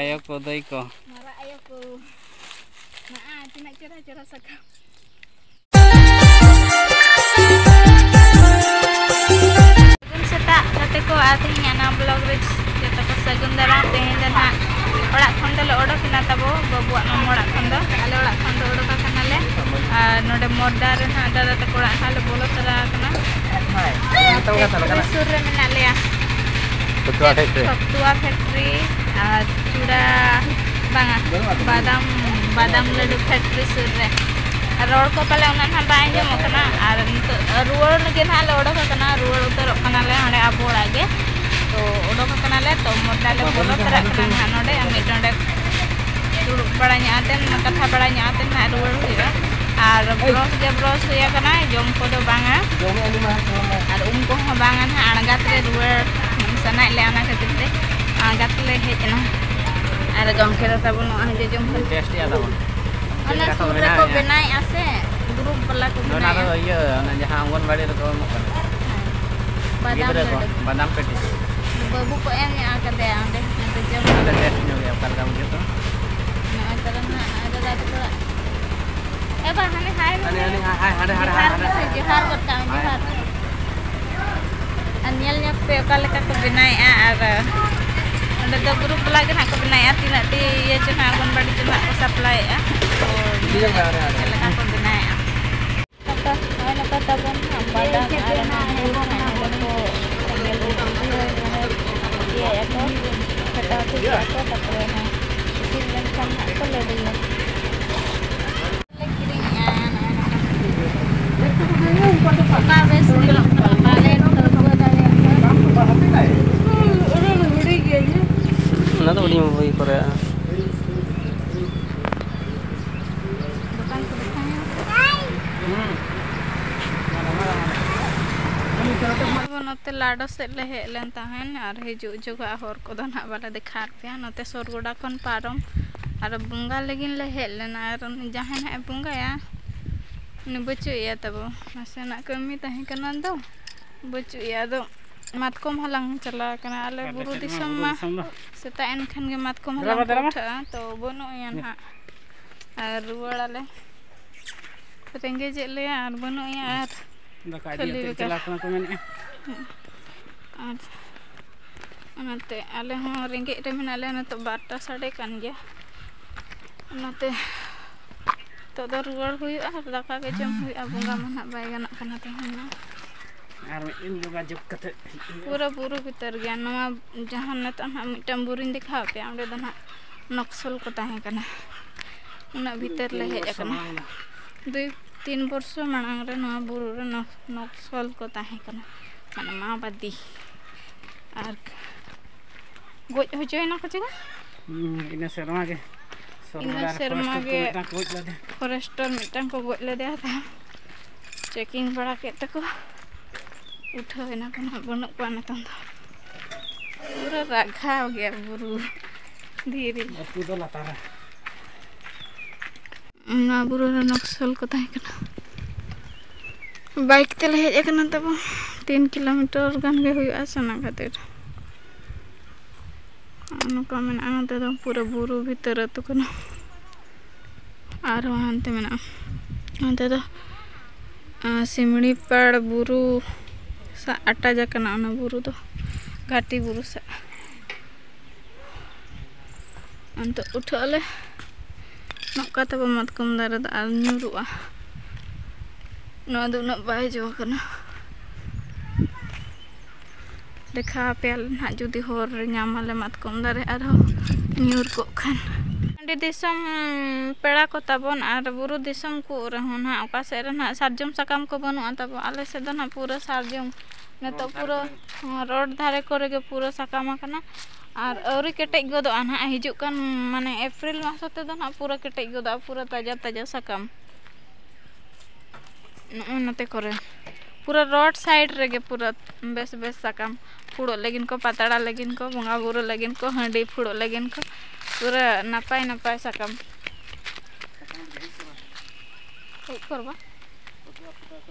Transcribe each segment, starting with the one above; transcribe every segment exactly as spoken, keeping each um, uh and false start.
ᱟᱭᱳ ᱠᱚ, ᱫᱟᱹᱭ ᱠᱚ᱾ ᱢᱟᱨᱟᱜ ᱟᱭᱳ ᱠᱚ᱾ ᱢᱟ, ᱛᱤᱱᱟᱹᱜ ᱪᱮᱦᱨᱟ ᱪᱮᱦᱨᱟ ᱥᱟᱠᱟᱢ᱾ ᱥᱟᱹᱜᱩᱱ ᱥᱮᱛᱟᱜ ᱜᱟᱛᱮ ᱠᱚ, ᱟᱨ ᱛᱮᱦᱮᱧᱟᱜ ᱱᱟᱣᱟ vlog ᱨᱮ ᱡᱚᱛᱚ ᱠᱚ ᱥᱟᱹᱜᱩᱱ ᱫᱟᱨᱟᱢ᱾ ᱛᱮᱦᱮᱧ ᱫᱚ ᱱᱟᱦᱟᱜ ᱚᱲᱟᱜ ᱠᱷᱚᱱ ᱫᱚᱞᱮ ᱚᱰᱚᱠ ᱮᱱᱟ ᱛᱟᱵᱚ, ᱵᱟᱹᱵᱩᱣᱟᱜ ᱢᱟᱢᱟ ᱚᱲᱟᱜ ᱠᱷᱚᱱ ᱫᱚ, ᱟᱞᱮ ᱚᱲᱟᱜ ᱠᱷᱚᱱ ᱫᱚ ᱚᱰᱚᱠ ᱟᱠᱟᱱᱟᱞᱮ᱾ ᱟᱨ ᱱᱚᱰᱮ ᱢᱚᱨᱫᱟ ᱨᱮ ᱱᱟᱦᱟᱜ ᱫᱟᱫᱟ ᱛᱟᱠᱚ ᱚᱲᱟᱜ ᱱᱟᱦᱟᱜ ᱞᱮ ᱵᱚᱞᱚ ᱛᱚᱨᱟ ᱟᱠᱟᱱᱟ᱾ ᱯᱷᱮᱠᱴᱨᱤ ᱥᱩᱨ ᱨᱮ ᱢᱮᱱᱟᱜ ᱞᱮᱭᱟ᱾ ᱪᱷᱚᱛᱩᱣᱟ ᱯᱷᱮᱠᱴᱨᱤ᱾ ᱪᱷᱚᱛᱩᱣᱟ ᱯᱷᱮᱠᱴᱨᱤ ᱟᱨ ᱪᱩᱲᱟ, ᱵᱟᱝᱟ, ᱵᱟᱫᱟᱢ, ᱵᱟᱫᱟᱢ ᱞᱟᱹᱰᱩ ᱯᱷᱮᱠᱴᱨᱤ ᱥᱩᱨ ᱨᱮ᱾ ᱨᱚᱲ ᱠᱚ ᱯᱟᱞᱮ ᱩᱱᱟᱹᱜ ᱱᱟᱦᱟᱜ ᱵᱟᱭ ᱟᱸᱡᱚᱢᱚᱜ ᱠᱟᱱᱟ᱾ ᱟᱨ ᱱᱤᱛᱚᱜ ᱨᱩᱣᱟᱹᱲ ᱞᱟᱹᱜᱤᱫ ᱱᱟᱦᱟᱜ ᱞᱮ ᱚᱰᱚᱠ ᱟᱠᱟᱱᱟ, ᱨᱩᱣᱟᱹᱲ ᱩᱛᱟᱹᱨᱚᱜ ᱠᱟᱱᱟᱞᱮ ᱦᱟᱸᱰᱮ ᱟᱵᱚ ᱚᱲᱟᱜ ᱜᱮ᱾ ᱛᱚ ᱚᱰᱚᱠ ᱟᱠᱟᱱᱟᱞᱮ, ᱛᱚ ᱢᱚᱨᱫᱟ ᱞᱮ ᱵᱚᱞᱚ ᱛᱚᱨᱟᱜ ᱠᱟᱱᱟ ᱱᱟᱦᱟᱜ ᱱᱚᱰᱮ, ᱟᱨ ᱢᱤᱫ ᱰᱚᱸᱰᱮᱠ ᱫᱩᱲᱩᱵ ᱵᱟᱲᱟ ᱧᱚᱜ ᱟᱛᱮᱱ, ᱠᱟᱛᱷᱟ ᱵᱟᱲᱟ ᱧᱚᱜ ᱟᱛᱮᱱ ᱱᱟᱦᱟᱜ ᱨᱩᱣᱟᱹᱲ ᱦᱩᱭᱩᱜᱼᱟ᱾ ᱟᱨ ᱵᱨᱚᱥ ᱜᱮ ᱵᱨᱚᱥ ᱦᱩᱭ ᱟᱠᱟᱱᱟ, ᱡᱚᱢ ᱠᱚᱫᱚ ᱵᱟᱝᱟ᱾ ᱟᱨ ᱩᱢ ᱠᱚᱦᱚᱸ ᱵᱟᱝᱟ ᱱᱟᱦᱟᱜ, ᱟᱬᱜᱟᱛ ᱨᱮ ᱨᱩᱣᱟᱹᱲ ᱥᱟᱱᱟᱭᱮᱫ ᱞᱮᱭᱟ, ᱚᱱᱟ ᱠᱷᱟᱹᱛᱤᱨ ᱛᱮ ᱟᱬᱜᱟᱛ ᱞᱮ ᱦᱮᱡ ᱮᱱᱟ᱾ ᱟᱨ ᱜᱚᱢᱠᱮ ᱫᱚ ᱛᱟᱵᱚᱱ ᱱᱚᱜᱼᱚᱭ ᱡᱚᱡᱚᱢ ᱠᱷᱚᱱ ᱴᱮᱥᱴ ᱮᱫᱟ ᱵᱚᱱ᱾ ᱚᱱᱟ ᱪᱮᱫ ᱞᱮᱠᱟ ᱠᱚ ᱥᱩᱨ ᱨᱮᱠᱚ ᱵᱮᱱᱟᱣᱮᱫᱼᱟ? ᱵᱮᱱᱟᱣᱮᱫᱼᱟ ᱥᱮ, ᱜᱨᱩᱯ ᱵᱟᱞᱟ ᱠᱚ ᱱᱚᱣᱟ ᱫᱚ ᱵᱮᱱᱟᱣᱮᱫᱼᱟ᱾ ᱤᱭᱟᱹ, ᱚᱱᱟ ᱡᱟᱦᱟᱸ ᱚᱝᱜᱚᱱᱵᱟᱲᱤ ᱨᱮᱠᱚ ᱮᱢᱚᱜ ᱠᱟᱱᱟ᱾ ᱦᱮᱸ᱾ ᱵᱟᱫᱟᱢ ᱜᱤᱫᱽᱨᱟᱹ ᱠᱚ, ᱞᱟᱹᱰᱩ᱾ ᱵᱟᱫᱟᱢ ᱯᱮᱴᱤᱥ᱾ ᱵᱟᱹᱵᱩ ᱠᱚ ᱮᱢ ᱧᱚᱜ ᱟᱠᱟᱫᱮᱭᱟ ᱚᱸᱰᱮ, ᱚᱸᱰᱮ ᱡᱚᱢ ᱚᱸᱰᱮ ᱠᱟᱛᱮ᱾ ᱴᱮᱥᱴ ᱧᱚᱜ ᱜᱮᱭᱟ, ᱚᱠᱟ ᱞᱮᱠᱟ ᱵᱩᱡᱷᱟᱹᱜ ᱠᱟᱱᱟ? ᱱᱚᱜᱼᱚᱭ ᱛᱟᱨᱟ ᱱᱟᱦᱟᱜ, ᱱᱚᱜᱼᱚᱭ ᱫᱟᱫᱟ ᱛᱟᱠᱚ ᱚᱲᱟᱜ᱾ ᱮ ᱵᱟ, ᱦᱟᱱᱮ ᱦᱟᱭ ᱢᱮ᱾ ᱦᱟᱱᱮ, ᱦᱟᱱᱮ, ᱦᱟᱭ, ᱦᱟᱸᱰᱮ, ᱦᱟᱸᱰᱮ, ᱦᱟᱸᱰᱮ, ᱡᱚᱦᱟᱨ ᱦᱟᱸᱰᱮ᱾ ᱜᱚᱫ ᱠᱟᱜ ᱢᱮ, ᱦᱟᱭ᱾ ᱡᱚᱦᱟᱨ᱾ ᱟᱨ ᱧᱮᱞ ᱧᱚᱜ ᱯᱮ ᱚᱠᱟ ᱞᱮᱠᱟ ᱠᱚ ᱵᱮᱱᱟᱣᱮᱫᱼᱟ, ᱟᱨ ᱚᱸᱰᱮ ᱫᱚ ᱜᱨᱩᱯ ᱵᱟᱞᱟ ᱜᱮ ᱱᱟᱦᱟᱜ ᱠᱚ ᱵᱮᱱᱟᱣᱮᱫᱼᱟ, ᱛᱤᱱᱟᱹᱜ ᱴᱤ ᱤᱭᱟᱹ ᱪᱚ ᱱᱟᱦᱟᱜ ᱚᱝᱜᱚᱱᱵᱟᱲᱤ ᱪᱚ ᱱᱟᱦᱟᱜ ᱠᱚ ᱥᱟᱯᱞᱟᱭᱮᱫᱼᱟ᱾ ᱛᱚ, ᱤᱭᱟᱹ ᱢᱮ, ᱦᱟᱸᱰᱮ, ᱦᱟᱸᱰᱮ᱾ ᱪᱮᱫ ᱞᱮᱠᱟ ᱠᱚ ᱵᱮᱱᱟᱣᱮᱫᱼᱟ᱾ ᱱᱚᱝᱠᱟ, ᱦᱳᱭ, ᱱᱚᱝᱠᱟ ᱛᱟᱵᱚᱱ ᱱᱟᱦᱟᱜ ᱵᱟᱫᱟᱢ ᱟᱨ ᱚᱱᱟ ᱜᱩᱲ ᱱᱟᱦᱟᱜ ᱱᱚᱰᱮ ᱠᱚ ᱥᱮᱸᱜᱮᱞ ᱨᱮ ᱤᱭᱟᱹᱭᱟ ᱠᱚ, ᱯᱷᱮᱴᱟᱣ ᱴᱷᱤᱠ ᱠᱟᱜᱼᱟ ᱠᱚ, ᱛᱟᱨᱯᱚᱨᱮ ᱚᱱᱟ ᱤᱥᱤᱱ ᱞᱮᱱᱠᱷᱟᱱ ᱱᱟᱦᱟᱜ ᱠᱚ ᱞᱟᱹᱰᱩᱭᱟ᱾ ᱞᱮ ᱠᱤᱨᱤᱧᱮᱜᱼᱟ, ᱱᱚᱜᱼᱚᱭ ᱱᱚᱝᱠᱟ᱾ ᱚᱠᱟ ᱵᱮᱥ ᱧᱮᱞᱚᱜ ᱠᱟᱱᱟ, ᱵᱟᱞᱮ ᱴᱷᱟᱹᱣᱠᱟᱹ ᱫᱟᱲᱮᱭᱟᱜ ᱠᱟᱱᱟ᱾ ᱚᱱᱟ ᱫᱚ ᱦᱩᱰᱤᱧ ᱦᱩᱭ ᱠᱚᱨᱮ᱾ ᱫᱚᱠᱟᱱ ᱠᱚ ᱫᱮᱠᱷᱟᱣ ᱧᱚᱜ᱾ ᱟᱵᱚ ᱱᱚᱛᱮ ᱞᱟᱰᱚ ᱥᱮᱫ ᱞᱮ ᱦᱮᱡ ᱞᱮᱱ ᱛᱟᱦᱮᱱ, ᱟᱨ ᱦᱤᱡᱩᱜ ᱡᱚᱠᱷᱚᱱ ᱦᱚᱨ ᱠᱚᱫᱚ ᱱᱟᱦᱟᱜ ᱵᱟᱞᱮ ᱫᱮᱠᱷᱟᱣ ᱯᱮᱭᱟ᱾ ᱱᱚᱛᱮ ᱥᱚᱨᱜᱚᱰᱟ ᱠᱷᱚᱱ ᱯᱟᱨᱚᱢ ᱟᱨ ᱵᱚᱸᱜᱟ ᱞᱟᱹᱜᱤᱫ ᱞᱮ ᱦᱮᱡ ᱞᱮᱱᱟ, ᱟᱨ ᱩᱱᱤ ᱡᱟᱦᱟᱸᱭ ᱱᱟᱦᱟᱜ ᱮ ᱵᱚᱸᱜᱟᱭᱟ, ᱩᱱᱤ ᱵᱟᱹᱪᱩᱜ ᱮᱭᱟ ᱛᱟᱵᱚ᱾ ᱱᱟᱥᱮᱱᱟᱜ ᱠᱟᱹᱢᱤ ᱛᱟᱦᱮᱸ ᱠᱟᱱᱟ ᱫᱚ, ᱵᱟᱹᱪᱩᱜ ᱮᱭᱟ᱾ ᱟᱫᱚ ᱢᱟᱛᱠᱚᱢ ᱦᱟᱞᱟᱝ ᱪᱟᱞᱟᱣ ᱠᱟᱱᱟ᱾ ᱟᱞᱮ ᱟᱞᱮ ᱵᱩᱨᱩ ᱥᱮᱫ ᱢᱟ ᱫᱤᱥᱚᱢ ᱵᱩᱨᱩ ᱢᱟ ᱫᱤᱥᱚᱢ ᱫᱚ᱾ ᱥᱮᱛᱟᱜ ᱮᱱ ᱠᱷᱟᱱ ᱜᱮ ᱢᱟᱛᱠᱚᱢ ᱫᱮᱞᱟ ᱦᱟᱞᱟᱝ ᱵᱟ, ᱠᱚ ᱫᱮᱞᱟ ᱵᱟ᱾ ᱩᱴᱷᱟᱹᱜᱼᱟ, ᱛᱚ ᱵᱟᱹᱱᱩᱜ ᱮᱭᱟ ᱦᱮᱸ᱾ ᱱᱟᱦᱟᱜ᱾ ᱟᱨ ᱨᱩᱣᱟᱹᱲᱟᱞᱮ᱾ ᱨᱮᱸᱜᱮᱡᱮᱫ ᱞᱮᱭᱟ ᱟᱨ ᱵᱟᱹᱱᱩᱜ ᱮᱭᱟ ᱟᱨ ᱫᱟᱠᱟ ᱤᱫᱤ ᱠᱷᱟᱹᱞᱤ ᱠᱟᱛᱮ ᱵᱮᱠᱟᱨ᱾ ᱪᱟᱞᱟᱣ ᱠᱟᱱᱟ ᱠᱚ ᱢᱮᱱᱮᱫᱼᱟ᱾ ᱟᱨ ᱚᱱᱟᱛᱮ ᱟᱞᱮ ᱦᱚᱸ ᱨᱮᱸᱜᱮᱡ ᱨᱮ ᱢᱮᱱᱟᱜ ᱞᱮᱭᱟ᱾ ᱱᱤᱛᱚᱜ ᱵᱟᱨᱚᱴᱟ ᱥᱟᱰᱮ ᱠᱟᱱ ᱜᱮᱭᱟ, ᱚᱱᱟᱛᱮ ᱱᱤᱛᱚᱜ ᱫᱚ ᱨᱩᱣᱟᱹᱲ ᱦᱩᱭᱩᱜᱼᱟ ᱟᱨ ᱫᱟᱠᱟ ᱜᱮ ᱡᱚᱢ ᱦᱩᱭᱩᱜᱼᱟ᱾ ᱵᱚᱸᱜᱟ ᱢᱟ ᱱᱟᱦᱟᱜ ᱵᱟᱭ ᱜᱟᱱᱚᱜ ᱠᱟᱱᱟ ᱛᱮᱦᱮᱧ ᱢᱟ᱾ ᱟᱨ ᱢᱤᱫ ᱫᱤᱱ ᱡᱳᱜᱟᱡᱳᱜᱽ ᱠᱟᱛᱮ ᱦᱤᱡᱩᱜ ᱦᱩᱭᱩᱜᱼᱟ᱾ ᱯᱩᱨᱟᱹ ᱵᱩᱨᱩ ᱵᱩᱨᱩ ᱵᱷᱤᱛᱟᱹᱨ ᱜᱮᱭᱟ᱾ ᱱᱚᱣᱟ ᱡᱟᱦᱟᱸ ᱱᱤᱛᱚᱜ ᱱᱟᱦᱟᱜ ᱢᱤᱫᱴᱟᱝ ᱵᱩᱨᱩᱧ ᱫᱮᱠᱷᱟᱣ ᱟᱯᱮᱭᱟ, ᱚᱸᱰᱮ ᱫᱚ ᱱᱟᱦᱟᱜ ᱱᱚᱠᱥᱚᱞ ᱠᱚ ᱛᱟᱦᱮᱸ ᱠᱟᱱᱟ᱾ ᱩᱱᱟᱹᱜ ᱵᱷᱤᱛᱟᱹᱨ ᱞᱮ ᱦᱮᱡ ᱟᱠᱟᱱᱟ᱾ ᱫᱩᱭ ᱛᱤᱱ ᱵᱚᱨᱥᱚ ᱢᱟᱲᱟᱝ ᱨᱮ ᱱᱚᱣᱟ ᱵᱩᱨᱩ ᱨᱮ ᱱᱚᱠ-, ᱱᱚᱠᱥᱚᱞ ᱠᱚ ᱛᱟᱦᱮᱸ ᱠᱟᱱᱟ, ᱢᱟᱱᱮ ᱢᱟᱣᱵᱟᱫᱤ᱾ ᱟᱨ ᱜᱚᱡ ᱦᱚᱪᱚᱭᱮᱱᱟ ᱠᱚ ᱪᱮᱫ? ᱦᱩᱸ, ᱤᱱᱟᱹ ᱥᱮᱨᱢᱟ ᱜᱮ ᱥᱚᱨᱵᱚᱫᱟ ᱤᱱᱟᱹ ᱨᱮ ᱥᱮᱨᱢᱟ ᱯᱷᱚᱨᱮᱥᱴᱟᱨ ᱠᱚ ᱜᱮ ᱢᱤᱫᱴᱟᱝ ᱠᱚ ᱜᱚᱡ ᱞᱮᱫᱮᱭᱟ᱾ ᱯᱷᱚᱨᱮᱥᱴᱟᱨ ᱢᱤᱫᱴᱟᱝ ᱠᱚ ᱜᱚᱡ ᱞᱮᱫᱮᱭᱟ, ᱛᱟᱦᱮᱸ ᱪᱮᱠᱤᱝ ᱵᱟᱲᱟ ᱠᱮᱫ ᱛᱮᱠᱚ ᱩᱴᱷᱟᱹᱣ ᱮᱱᱟ ᱠᱚ, ᱱᱟᱦᱟᱜ ᱵᱟᱹᱱᱩᱜ ᱠᱚᱣᱟ ᱱᱤᱛᱚᱝ ᱫᱚ᱾ ᱯᱩᱨᱟᱹ ᱨᱟᱜᱷᱟᱣ ᱜᱮᱭᱟ ᱵᱩᱨᱩ, ᱫᱷᱤᱨᱤ᱾ ᱟᱹᱛᱩ ᱫᱚ ᱞᱟᱛᱟᱨ ᱨᱮ᱾ ᱱᱚᱣᱟ ᱵᱩᱨᱩ ᱨᱮ ᱱᱚᱠᱥᱚᱞ ᱠᱚ ᱛᱟᱦᱮᱸ ᱠᱟᱱᱟ᱾ ᱵᱟᱭᱤᱠ ᱛᱮᱞᱮ ᱦᱮᱡ ᱟᱠᱟᱱᱟ ᱛᱟᱵᱚ, ᱛᱤᱱ ᱠᱤᱞᱳᱢᱤᱴᱟᱨ ᱜᱟᱱ ᱜᱮ ᱦᱩᱭᱩᱜᱼᱟ, ᱥᱮᱱᱚᱜ ᱠᱷᱟᱹᱛᱤᱨ᱾ ᱱᱚᱝᱠᱟ ᱢᱮᱱᱟᱜᱼᱟ ᱱᱚᱛᱮ ᱫᱚ ᱯᱩᱨᱟᱹ ᱵᱩᱨᱩ ᱵᱷᱤᱛᱟᱹᱨ ᱟᱹᱛᱩ ᱠᱟᱱᱟ᱾ ᱟᱨᱦᱚᱸ ᱦᱟᱱᱛᱮ ᱢᱮᱱᱟᱜᱼᱟ, ᱚᱱᱛᱮ ᱫᱚ, ᱟᱸ, ᱥᱤᱢᱲᱤᱯᱟᱲ ᱵᱩᱨᱩ ᱥᱟᱶ ᱟᱴᱟᱪ ᱟᱠᱟᱱᱟ ᱚᱱᱟ ᱵᱩᱨᱩ ᱫᱚ, ᱜᱷᱟᱴᱤ ᱵᱩᱨᱩ ᱥᱟᱶ᱾ ᱱᱤᱛᱚᱜ ᱩᱴᱷᱟᱹᱜ ᱟᱞᱮ᱾ ᱱᱚᱝᱠᱟ ᱛᱟᱵᱚ ᱢᱟᱛᱠᱚᱢ ᱫᱟᱨᱮ ᱫᱚ ᱟᱨ ᱧᱩᱨᱩᱜᱼᱟ᱾ ᱱᱚᱣᱟ ᱫᱚ ᱩᱱᱟᱹᱜ ᱵᱟᱭ ᱡᱚ ᱟᱠᱟᱱᱟ᱾ ᱫᱮᱠᱷᱟᱣ ᱟᱯᱮᱭᱟᱞᱮ ᱱᱟᱦᱟᱜ ᱡᱩᱫᱤ ᱦᱚᱨ ᱨᱮ ᱧᱟᱢᱟᱞᱮ ᱢᱟᱛᱠᱚᱢ ᱫᱟᱨᱮ ᱟᱨᱦᱚᱸ ᱧᱩᱨ ᱠᱚᱜ ᱠᱷᱟᱱ᱾ ᱴᱟᱺᱰᱤ ᱫᱤᱥᱚᱢ ᱯᱮᱲᱟ ᱠᱚ ᱛᱟᱵᱚᱱ ᱟᱨ ᱵᱩᱨᱩ ᱫᱤᱥᱚᱢ ᱠᱚ ᱨᱮᱦᱚᱸ ᱱᱟᱦᱟᱜ ᱚᱠᱟ ᱥᱮᱫ ᱨᱮ ᱱᱟᱦᱟᱜ ᱥᱟᱨᱡᱚᱢ ᱥᱟᱠᱟᱢ ᱠᱚ ᱵᱟᱹᱱᱩᱜᱼᱟ ᱛᱟᱵᱚ, ᱟᱞᱮ ᱥᱮᱫ ᱫᱚ ᱱᱟᱦᱟᱜ ᱯᱩᱨᱟᱹ ᱥᱟᱨᱡᱚᱢ, ᱱᱤᱛᱚᱜ ᱯᱩᱨᱟᱹ, ᱦᱚᱸ, ᱨᱳᱰ ᱫᱷᱟᱨᱮ ᱠᱚᱨᱮ ᱜᱮ ᱯᱩᱨᱟᱹ ᱥᱟᱠᱟᱢ ᱟᱠᱟᱱᱟ᱾ ᱟᱨ ᱟᱹᱣᱨᱤ ᱠᱮᱴᱮᱡ ᱜᱚᱫᱚᱜᱼᱟ ᱱᱟᱦᱟᱜ, ᱦᱤᱡᱩᱜ ᱠᱟᱱ ᱢᱟᱱᱮ ᱮᱯᱨᱤᱞ ᱢᱟᱥ ᱠᱚᱛᱮ ᱫᱚ ᱱᱟᱦᱟᱜ ᱯᱩᱨᱟᱹ ᱠᱮᱴᱮᱡ ᱜᱚᱫᱚᱜᱼᱟ, ᱯᱩᱨᱟᱹ ᱛᱟᱡᱟ ᱛᱟᱡᱟ ᱥᱟᱠᱟᱢ᱾ ᱱᱚᱜᱼᱚ ᱱᱚᱛᱮ ᱠᱚᱨᱮ ᱯᱩᱨᱟᱹ ᱨᱳᱰ ᱥᱟᱭᱤᱰ ᱨᱮᱜᱮ ᱯᱩᱨᱟᱹ ᱵᱮᱥ ᱵᱮᱥ ᱥᱟᱠᱟᱢ, ᱯᱷᱩᱲᱩᱜ ᱞᱟᱹᱜᱤᱫ ᱠᱚ, ᱯᱟᱛᱲᱟ ᱞᱟᱹᱜᱤᱫ ᱠᱚ, ᱵᱚᱸᱜᱟ ᱵᱩᱨᱩ ᱞᱟᱹᱜᱤᱫ ᱠᱚ, ᱦᱟᱺᱰᱤ ᱯᱷᱩᱲᱩᱜ ᱞᱟᱹᱜᱤᱫ ᱠᱚ, ᱯᱩᱨᱟᱹ ᱱᱟᱯᱟᱭ ᱱᱟᱯᱟᱭ ᱥᱟᱠᱟᱢ᱾ ᱦᱮᱡ ᱠᱚᱨᱵᱟ᱾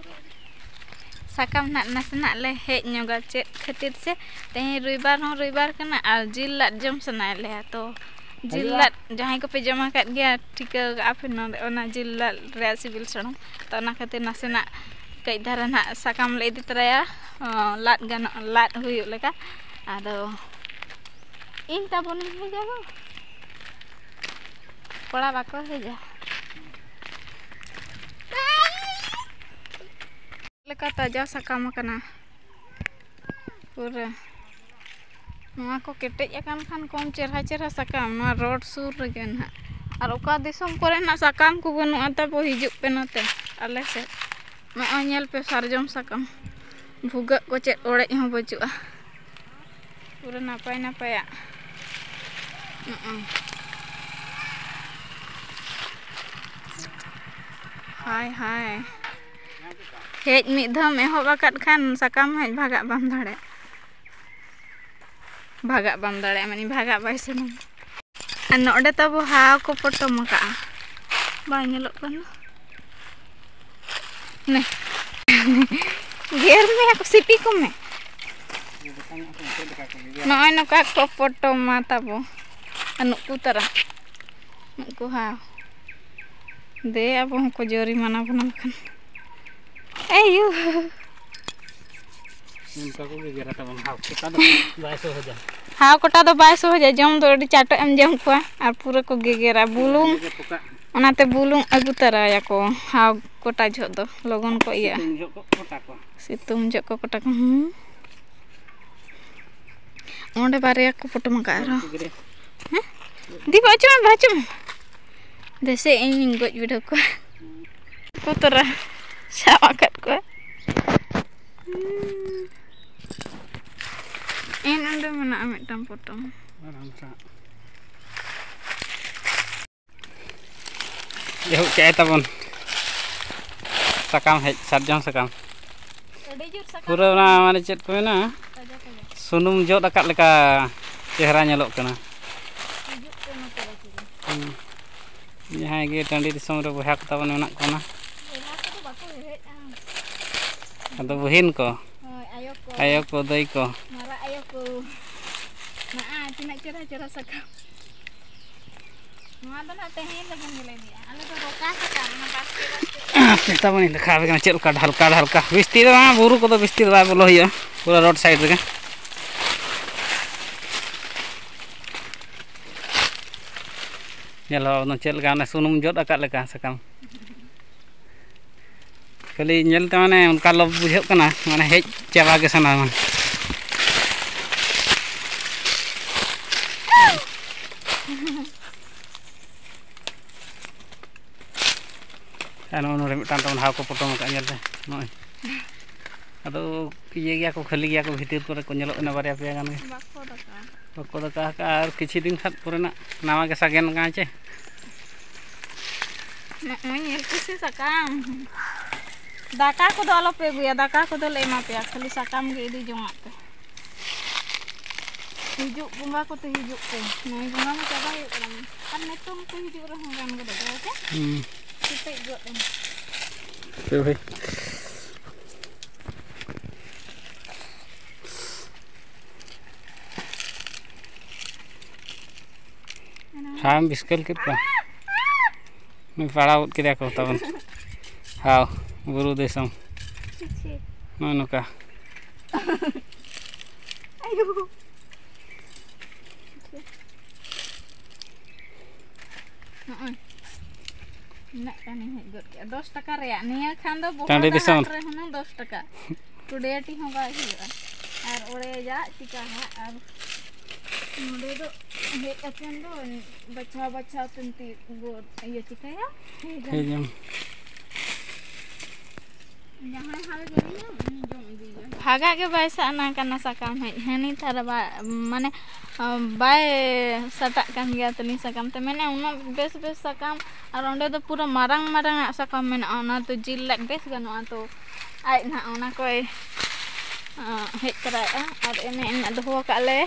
ᱥᱟᱠᱟᱢ ᱱᱟᱜ ᱱᱟᱥᱮᱱᱟᱜ ᱞᱮ ᱦᱮᱡ ᱧᱚᱜᱟ, ᱪᱮᱫ ᱠᱷᱟᱹᱛᱤᱨ ᱥᱮ ᱛᱮᱦᱮᱧ ᱨᱚᱵᱤᱵᱟᱨ ᱦᱚᱸ ᱨᱚᱵᱤᱵᱟᱨ ᱠᱟᱱᱟ ᱟᱨ ᱡᱤᱞ ᱞᱟᱫ ᱡᱚᱢ ᱥᱟᱱᱟᱭᱮᱫ ᱞᱮᱭᱟ᱾ ᱛᱚ ᱡᱤᱞ ᱦᱤᱡᱩᱜᱼᱟ᱾ ᱞᱟᱫ ᱡᱟᱦᱟᱸᱭ ᱠᱚᱯᱮ ᱡᱚᱢ ᱟᱠᱟᱫ ᱜᱮᱭᱟ, ᱴᱷᱤᱠᱟᱹ ᱠᱟᱜᱼᱟ ᱯᱮ ᱱᱚᱰᱮ ᱚᱱᱟ ᱡᱤᱞ ᱞᱟᱫ ᱨᱮᱭᱟᱜ ᱥᱤᱵᱤᱞ ᱥᱚᱲᱚᱢ᱾ ᱛᱚ ᱚᱱᱟ ᱠᱷᱟᱹᱛᱤᱨ ᱱᱟᱥᱮᱱᱟᱜ ᱠᱟᱹᱡ ᱫᱷᱟᱨᱟ ᱱᱟᱜ ᱥᱟᱠᱟᱢ ᱞᱮ ᱤᱫᱤ ᱛᱚᱨᱟᱭᱟ, ᱚ, ᱞᱟᱫ ᱜᱟᱱᱚᱜ, ᱞᱟᱫ ᱦᱩᱭᱩᱜ ᱞᱮᱠᱟ᱾ ᱟᱫᱚ ᱤᱧ ᱛᱟᱵᱚᱱᱤᱧ ᱦᱮᱡᱟ ᱜᱚ, ᱠᱚᱲᱟ ᱵᱟᱠᱚ ᱦᱮᱡᱟ᱾ ᱞᱮᱠᱟ ᱛᱟᱡᱟ ᱥᱟᱠᱟᱢ ᱟᱠᱟᱱᱟ ᱯᱩᱨᱟᱹ᱾ ᱱᱚᱣᱟ ᱠᱚ ᱠᱮᱴᱮᱡ ᱟᱠᱟᱱ ᱠᱷᱟᱱ ᱠᱚᱢ ᱪᱮᱨᱦᱟ ᱪᱮᱨᱦᱟ ᱥᱟᱠᱟᱢ, ᱱᱚᱣᱟ ᱨᱳᱰ ᱥᱩᱨ ᱨᱮᱜᱮ ᱱᱟᱦᱟᱜ᱾ ᱟᱨ ᱚᱠᱟ ᱫᱤᱥᱚᱢ ᱠᱚᱨᱮᱱᱟᱜ ᱥᱟᱠᱟᱢ ᱠᱚ ᱵᱟᱹᱱᱩᱜᱼᱟ ᱛᱟᱵᱚ, ᱦᱤᱡᱩᱜ ᱯᱮ ᱱᱚᱛᱮ ᱟᱞᱮ ᱥᱮᱫ᱾ ᱱᱚᱜᱼᱚᱭ ᱧᱮᱞ ᱯᱮ, ᱥᱟᱨᱡᱚᱢ ᱥᱟᱠᱟᱢ, ᱵᱷᱩᱜᱟᱹᱜ ᱠᱚ ᱪᱮᱫ ᱚᱲᱮᱡ ᱦᱚᱸ ᱵᱟᱹᱪᱩᱜᱼᱟ᱾ ᱯᱩᱨᱟᱹ ᱱᱟᱯᱟᱭ ᱱᱟᱯᱟᱭᱟᱜ᱾ ᱱᱚᱜᱼᱚᱭ᱾ ᱦᱟᱭ, ᱦᱟᱭ᱾ ᱦᱮᱡ ᱢᱤᱫ ᱫᱷᱟᱣᱢ ᱮᱦᱚᱵ ᱟᱠᱟᱫ ᱠᱷᱟᱱ ᱥᱟᱠᱟᱢ ᱦᱮᱡ ᱵᱷᱟᱜᱟᱜ ᱵᱟᱢ ᱫᱟᱲᱮᱭᱟᱜᱼᱟ᱾ ᱵᱷᱟᱜᱟᱜ ᱵᱟᱢ ᱫᱟᱲᱮᱭᱟᱜᱼᱟ, ᱢᱟᱱᱮ ᱵᱷᱟᱜᱟᱜ ᱵᱟᱭ ᱥᱟᱱᱟᱢᱟ᱾ ᱟᱨ ᱱᱚᱰᱮ ᱛᱟᱵᱚ ᱦᱟᱣ ᱠᱚ ᱯᱚᱴᱚᱢ ᱟᱠᱟᱜᱼᱟ᱾ ᱵᱟᱭ ᱧᱮᱞᱚᱜ ᱠᱟᱱᱟ᱾ ᱱᱮ᱾ ᱜᱮᱨ ᱢᱮᱭᱟ ᱠᱚ, ᱥᱤᱯᱤ ᱠᱚᱢᱮ᱾ ᱱᱚᱜᱼᱚᱭ ᱱᱚᱝᱠᱟ ᱠᱚ ᱯᱚᱴᱚᱢᱟ ᱛᱟᱵᱚ᱾ ᱟᱨ ᱱᱩᱠᱩ ᱛᱟᱨᱟ᱾ ᱱᱩᱠᱩ ᱦᱟᱣ᱾ ᱫᱮ, ᱟᱵᱚ ᱦᱚᱸᱠᱚ ᱡᱚᱨᱤᱢᱟᱱᱟ ᱵᱚᱱᱟ ᱵᱟᱠᱷᱟᱱ᱾ ᱮᱭ ᱭᱩ᱾ ᱚᱱᱠᱟ ᱠᱚ ᱜᱮᱜᱮᱨᱟ ᱛᱟᱵᱚᱱ, ᱦᱟᱣ ᱠᱚᱴᱟ ᱫᱚ ᱵᱟᱭ ᱥᱚᱦᱚᱡᱟ᱾ ᱦᱟᱣ ᱠᱚᱴᱟ ᱫᱚ ᱵᱟᱭ ᱥᱚᱦᱚᱡᱟ, ᱡᱚᱢ ᱫᱚ ᱟᱹᱰᱤ ᱪᱟᱴᱚᱜ ᱮᱢ ᱡᱚᱢ ᱠᱚᱣᱟ᱾ ᱟᱨ ᱯᱩᱨᱟᱹ ᱠᱚ ᱜᱮᱜᱮᱨᱟ, ᱵᱩᱞᱩᱝ᱾ ᱤᱱᱟᱹ ᱜᱮ ᱯᱚᱠᱟᱜ᱾ ᱚᱱᱟᱛᱮ ᱵᱩᱞᱩᱝ ᱟᱹᱜᱩ ᱛᱟᱨᱟᱭᱟᱠᱚ ᱦᱟᱣ ᱠᱚᱴᱟ ᱡᱚᱦᱚᱜ ᱫᱚ, ᱞᱚᱜᱚᱱ ᱠᱚ ᱤᱭᱟᱹᱜᱼᱟ᱾ ᱥᱤᱛᱩᱝ ᱡᱚᱦᱚᱜ ᱠᱚ ᱠᱚᱴᱟ ᱠᱚᱣᱟ᱾ ᱥᱤᱛᱩᱝ ᱡᱚᱦᱚᱜ ᱠᱚ ᱠᱚᱴᱟ ᱠᱚᱣᱟ, ᱦᱩᱸ᱾ ᱚᱸᱰᱮ ᱵᱟᱨᱭᱟ ᱠᱚ ᱯᱚᱴᱚᱢ ᱟᱠᱟᱫ ᱟᱨᱦᱚᱸ᱾ ᱦᱮᱸ? ᱫᱤ, ᱵᱟᱪᱚ ᱢᱮ, ᱵᱟᱪᱚ ᱢᱮ᱾ ᱫᱮᱥᱮ ᱤᱧᱤᱧ ᱜᱚᱡ ᱵᱤᱰᱟᱹᱣ ᱠᱚᱣᱟ᱾ ᱠᱚ ᱛᱚᱨᱟ ᱥᱟᱵ ᱟᱠᱟᱫ ᱠᱚᱣᱟ᱾ ᱮᱱ ᱚᱸᱰᱮ ᱢᱮᱱᱟᱜᱼᱟ ᱢᱤᱫᱴᱟᱝ ᱯᱚᱴᱚᱢ᱾ ᱟᱨ ᱟᱢ ᱥᱟᱵ᱾ ᱮᱦᱚᱵ ᱠᱮᱜᱼᱟᱭ ᱛᱟᱵᱚᱱ ᱥᱟᱠᱟᱢ ᱦᱮᱡ, ᱥᱟᱨᱡᱚᱢ ᱥᱟᱠᱟᱢ᱾ ᱟᱹᱰᱤ ᱡᱳᱨ ᱥᱟᱠᱟᱢ ᱯᱩᱨᱟᱹ ᱚᱱᱟ, ᱠᱟᱱᱟ᱾ ᱢᱟᱱᱮ ᱪᱮᱫ ᱠᱚ ᱢᱮᱱᱟ, ᱛᱟᱡᱟ ᱛᱟᱡᱟ᱾ ᱥᱩᱱᱩᱢ ᱡᱚᱫ ᱟᱠᱟᱫ ᱞᱮᱠᱟ ᱪᱮᱦᱨᱟ ᱧᱮᱞᱚᱜ ᱠᱟᱱᱟ᱾ ᱦᱤᱡᱩᱜ ᱯᱮ ᱱᱚᱛᱮ ᱵᱟᱹᱪᱩᱜ᱾ ᱦᱩᱸ᱾ ᱡᱟᱦᱟᱸᱭ ᱜᱮ ᱴᱟᱺᱰᱤ ᱫᱤᱥᱚᱢ ᱨᱮ ᱵᱚᱭᱦᱟ ᱠᱚ ᱛᱟᱵᱚᱱ ᱢᱮᱱᱟᱜ ᱠᱚ ᱚᱱᱟ᱾ ᱵᱚᱭᱦᱟ ᱠᱚᱫᱚ ᱵᱟᱠᱚ ᱦᱮᱡ ᱟᱠᱟᱱᱟ᱾ ᱟᱫᱚ ᱵᱩᱦᱤᱱ ᱠᱚ, ᱦᱳᱭ, ᱟᱭᱳ ᱠᱚ, ᱟᱭᱳ ᱠᱚ, ᱫᱟᱹᱭ ᱠᱚ᱾ ᱢᱟᱨᱟᱜ ᱟᱭᱳ ᱠᱚ᱾ ᱱᱚᱜᱼᱚᱭ ᱛᱤᱱᱟᱹᱜ ᱪᱮᱦᱨᱟ ᱪᱮᱦᱨᱟ ᱥᱟᱠᱟᱢ᱾ ᱱᱚᱣᱟ ᱫᱚ ᱱᱟᱜ ᱛᱮᱦᱮᱧ ᱞᱟᱹᱜᱤᱫ ᱜᱮᱞᱮ ᱤᱫᱤᱭᱟ᱾ ᱟᱞᱮ ᱫᱚ ᱨᱚᱠᱟ ᱥᱟᱠᱟᱢ, ᱚᱱᱟ ᱵᱟᱥᱠᱮ ᱵᱟᱥᱠᱮ᱾ ᱪᱮᱛᱟᱱ ᱵᱚᱱ ᱫᱮᱠᱷᱟᱣ ᱟᱯᱮ ᱠᱟᱱᱟ ᱪᱮᱫ ᱞᱮᱠᱟ ᱰᱷᱟᱞᱠᱟ ᱰᱷᱟᱞᱠᱟ᱾ ᱵᱤᱥᱛᱤ ᱫᱚ ᱵᱟᱝ, ᱵᱩᱨᱩ ᱠᱚᱫᱚ ᱵᱤᱥᱛᱤ ᱫᱚ ᱵᱟᱭ ᱵᱚᱞᱚ ᱦᱩᱭᱩᱜᱼᱟ, ᱯᱩᱨᱟᱹ ᱨᱳᱰ ᱥᱟᱭᱤᱰ ᱨᱮᱜᱮ᱾ ᱧᱮᱞ ᱦᱚᱸ ᱪᱮᱫ ᱞᱮᱠᱟ ᱚᱱᱮ ᱥᱩᱱᱩᱢ ᱡᱚᱫ ᱟᱠᱟᱫ ᱞᱮᱠᱟ ᱥᱟᱠᱟᱢ᱾ ᱠᱷᱟᱹᱞᱤ ᱧᱮᱞᱛᱮ ᱢᱟᱱᱮ ᱚᱱᱠᱟ ᱞᱚᱵᱽ ᱵᱩᱡᱷᱟᱹᱜ ᱠᱟᱱᱟ, ᱢᱟᱱᱮ ᱦᱮᱡ ᱪᱟᱵᱟ ᱜᱮ ᱥᱟᱱᱟᱣᱟ᱾ ᱟᱨ ᱱᱚᱜᱼᱚ ᱱᱚᱰᱮ ᱢᱤᱫᱴᱟᱝ ᱛᱟᱵᱚᱱ ᱦᱟᱣ ᱠᱚ ᱯᱚᱴᱚᱢ ᱟᱠᱟᱫ, ᱧᱮᱞ ᱯᱮ ᱱᱚᱜᱼᱚᱭ᱾ ᱟᱫᱚ ᱤᱭᱟᱹ ᱜᱮᱭᱟ ᱠᱚ, ᱠᱷᱟᱹᱞᱤ ᱜᱮᱭᱟ ᱠᱚ, ᱵᱷᱤᱛᱤᱨ ᱠᱚᱨᱮ ᱠᱚ ᱧᱮᱞᱚᱜ ᱠᱟᱱᱟ ᱵᱟᱨᱭᱟ ᱯᱮᱭᱟ ᱜᱟᱱ ᱜᱮ᱾ ᱵᱟᱠᱚ ᱫᱟᱠᱟ᱾ ᱵᱟᱠᱚ ᱫᱟᱠᱟ ᱟᱠᱟᱫᱼᱟ, ᱟᱨ ᱠᱤᱪᱷᱩ ᱫᱤᱱ ᱠᱷᱟᱱ ᱯᱚᱨᱮᱱᱟᱜ ᱱᱟᱣᱟ ᱜᱮ ᱥᱟᱜᱮᱱ ᱠᱟᱱᱟ ᱪᱮ᱾ ᱱᱚᱜᱼᱚᱭ ᱧᱮᱞ ᱯᱮᱥᱮ ᱥᱟᱠᱟᱢ᱾ ᱫᱟᱠᱟ ᱠᱚᱫᱚ ᱟᱞᱚᱯᱮ ᱟᱹᱜᱩᱭᱟ, ᱫᱟᱠᱟ ᱠᱚᱫᱚ ᱞᱮ ᱮᱢᱟ ᱯᱮᱭᱟ, ᱠᱷᱟᱹᱞᱤ ᱥᱟᱠᱟᱢ ᱜᱮ ᱤᱫᱤ ᱡᱚᱝᱟᱜ ᱯᱮ᱾ ᱦᱤᱡᱩᱜ ᱵᱚᱸᱜᱟ ᱠᱚᱛᱮ ᱦᱤᱡᱩᱜ ᱯᱮ᱾ ᱱᱩᱭ ᱵᱚᱸᱜᱟ ᱢᱟ ᱪᱟᱵᱟ ᱦᱩᱭᱩᱜ ᱠᱟᱱᱟ, ᱟᱨ ᱱᱤᱛᱚᱝ ᱠᱚ ᱦᱤᱡᱩᱜ ᱨᱮᱦᱚᱸ ᱜᱟᱱ ᱜᱚᱫᱚᱜ ᱜᱮᱭᱟ ᱥᱮ? ᱦᱩᱸ᱾ ᱠᱮᱴᱮᱡ ᱜᱚᱫ ᱮᱱ᱾ ᱦᱟᱯᱮ ᱵᱷᱟᱹᱭ᱾ ᱦᱟᱣᱮᱢ ᱵᱤᱥᱠᱟᱹᱞ ᱠᱮᱫ ᱠᱚᱣᱟ? ᱱᱩᱭ ᱯᱟᱲᱟᱣ ᱜᱚᱫ ᱠᱮᱫᱮᱭᱟ ᱠᱚ ᱛᱟᱵᱚᱱ᱾ ᱦᱟᱣ, ᱵᱩᱨᱩ ᱫᱤᱥᱚᱢ᱾ ᱪᱷᱤ, ᱪᱷᱤ᱾ ᱱᱚᱜᱼᱚ ᱱᱚᱝᱠᱟ᱾ ᱟᱭᱳ᱾ ᱱᱚᱜᱼᱚᱭ᱾ ᱩᱱᱟᱹᱜ ᱜᱟᱱᱤᱧ ᱦᱮᱡ ᱜᱚᱫ ᱠᱮᱜᱼᱟ᱾ ᱫᱚᱥ ᱴᱟᱠᱟ ᱨᱮᱭᱟᱜ᱾ ᱱᱤᱭᱟᱹ ᱠᱷᱟᱱ ᱫᱚ ᱵᱚᱦᱚᱲ ᱴᱟᱺᱰᱤ ᱫᱚ ᱫᱤᱥᱚᱢ᱾ ᱦᱟᱴ ᱨᱮ ᱦᱩᱱᱟᱹᱝ ᱫᱚᱥ ᱴᱟᱠᱟ᱾ ᱴᱩᱰᱮ ᱟᱹᱴᱤ ᱦᱚᱸ ᱵᱟᱭ ᱦᱩᱭᱩᱜᱼᱟ᱾ ᱟᱨ ᱚᱲᱮᱡᱟᱜ ᱪᱤᱠᱟᱹ ᱦᱟᱸᱜ, ᱟᱨ ᱱᱚᱰᱮ ᱫᱚ ᱦᱮᱡ ᱠᱟᱛᱮᱱ ᱫᱚ ᱵᱟᱪᱷᱟᱣ ᱵᱟᱪᱷᱟᱣ ᱛᱮᱢ ᱛᱤ ᱜᱚᱫ, ᱤᱭᱟᱹ ᱪᱤᱠᱟᱹᱭᱟ? ᱦᱮᱡ ᱟᱢ᱾ ᱦᱮᱡ ᱟᱢ᱾ ᱡᱟᱦᱟᱸᱭ ᱦᱟᱣ ᱡᱚᱢᱮᱭᱟ, ᱩᱱᱤ ᱡᱚᱢ ᱤᱫᱤᱭᱮᱭᱟ᱾ ᱵᱷᱟᱜᱟᱜ ᱜᱮ ᱵᱟᱭ ᱥᱟᱜᱱᱟ ᱠᱟᱱᱟ ᱥᱟᱠᱟᱢ ᱦᱮᱡ᱾ ᱦᱟᱹᱱᱤ ᱛᱟᱨᱟ ᱵᱟ-, ᱢᱟᱱᱮ, ᱵᱟᱭ ᱥᱟᱴᱟᱜ ᱠᱟᱱ ᱜᱮᱭᱟ ᱛᱟᱹᱞᱤᱧ ᱥᱟᱠᱟᱢ ᱛᱮ᱾ ᱢᱮᱱᱮ ᱩᱱᱟᱹᱜ ᱵᱮᱥ ᱵᱮᱥ ᱥᱟᱠᱟᱢ, ᱟᱨ ᱚᱸᱰᱮ ᱫᱚ ᱯᱩᱨᱟᱹ ᱢᱟᱨᱟᱝ ᱢᱟᱨᱟᱝ ᱟᱜ ᱥᱟᱠᱟᱢ ᱢᱮᱱᱟᱜᱼᱟ, ᱚᱱᱟ ᱫᱚ ᱡᱤᱞ ᱞᱟᱡ ᱵᱮᱥ ᱜᱟᱱᱚᱜᱼᱟ᱾ ᱛᱚ ᱟᱡ ᱱᱟᱦᱟᱜ ᱚᱱᱟ ᱠᱚᱭ, ᱟᱸ, ᱦᱮᱡ ᱛᱚᱨᱟᱭᱮᱫᱼᱟ᱾ ᱟᱨ ᱮᱱᱮ ᱮᱱᱮ ᱫᱚᱦᱚ ᱟᱠᱟᱫ ᱞᱮ,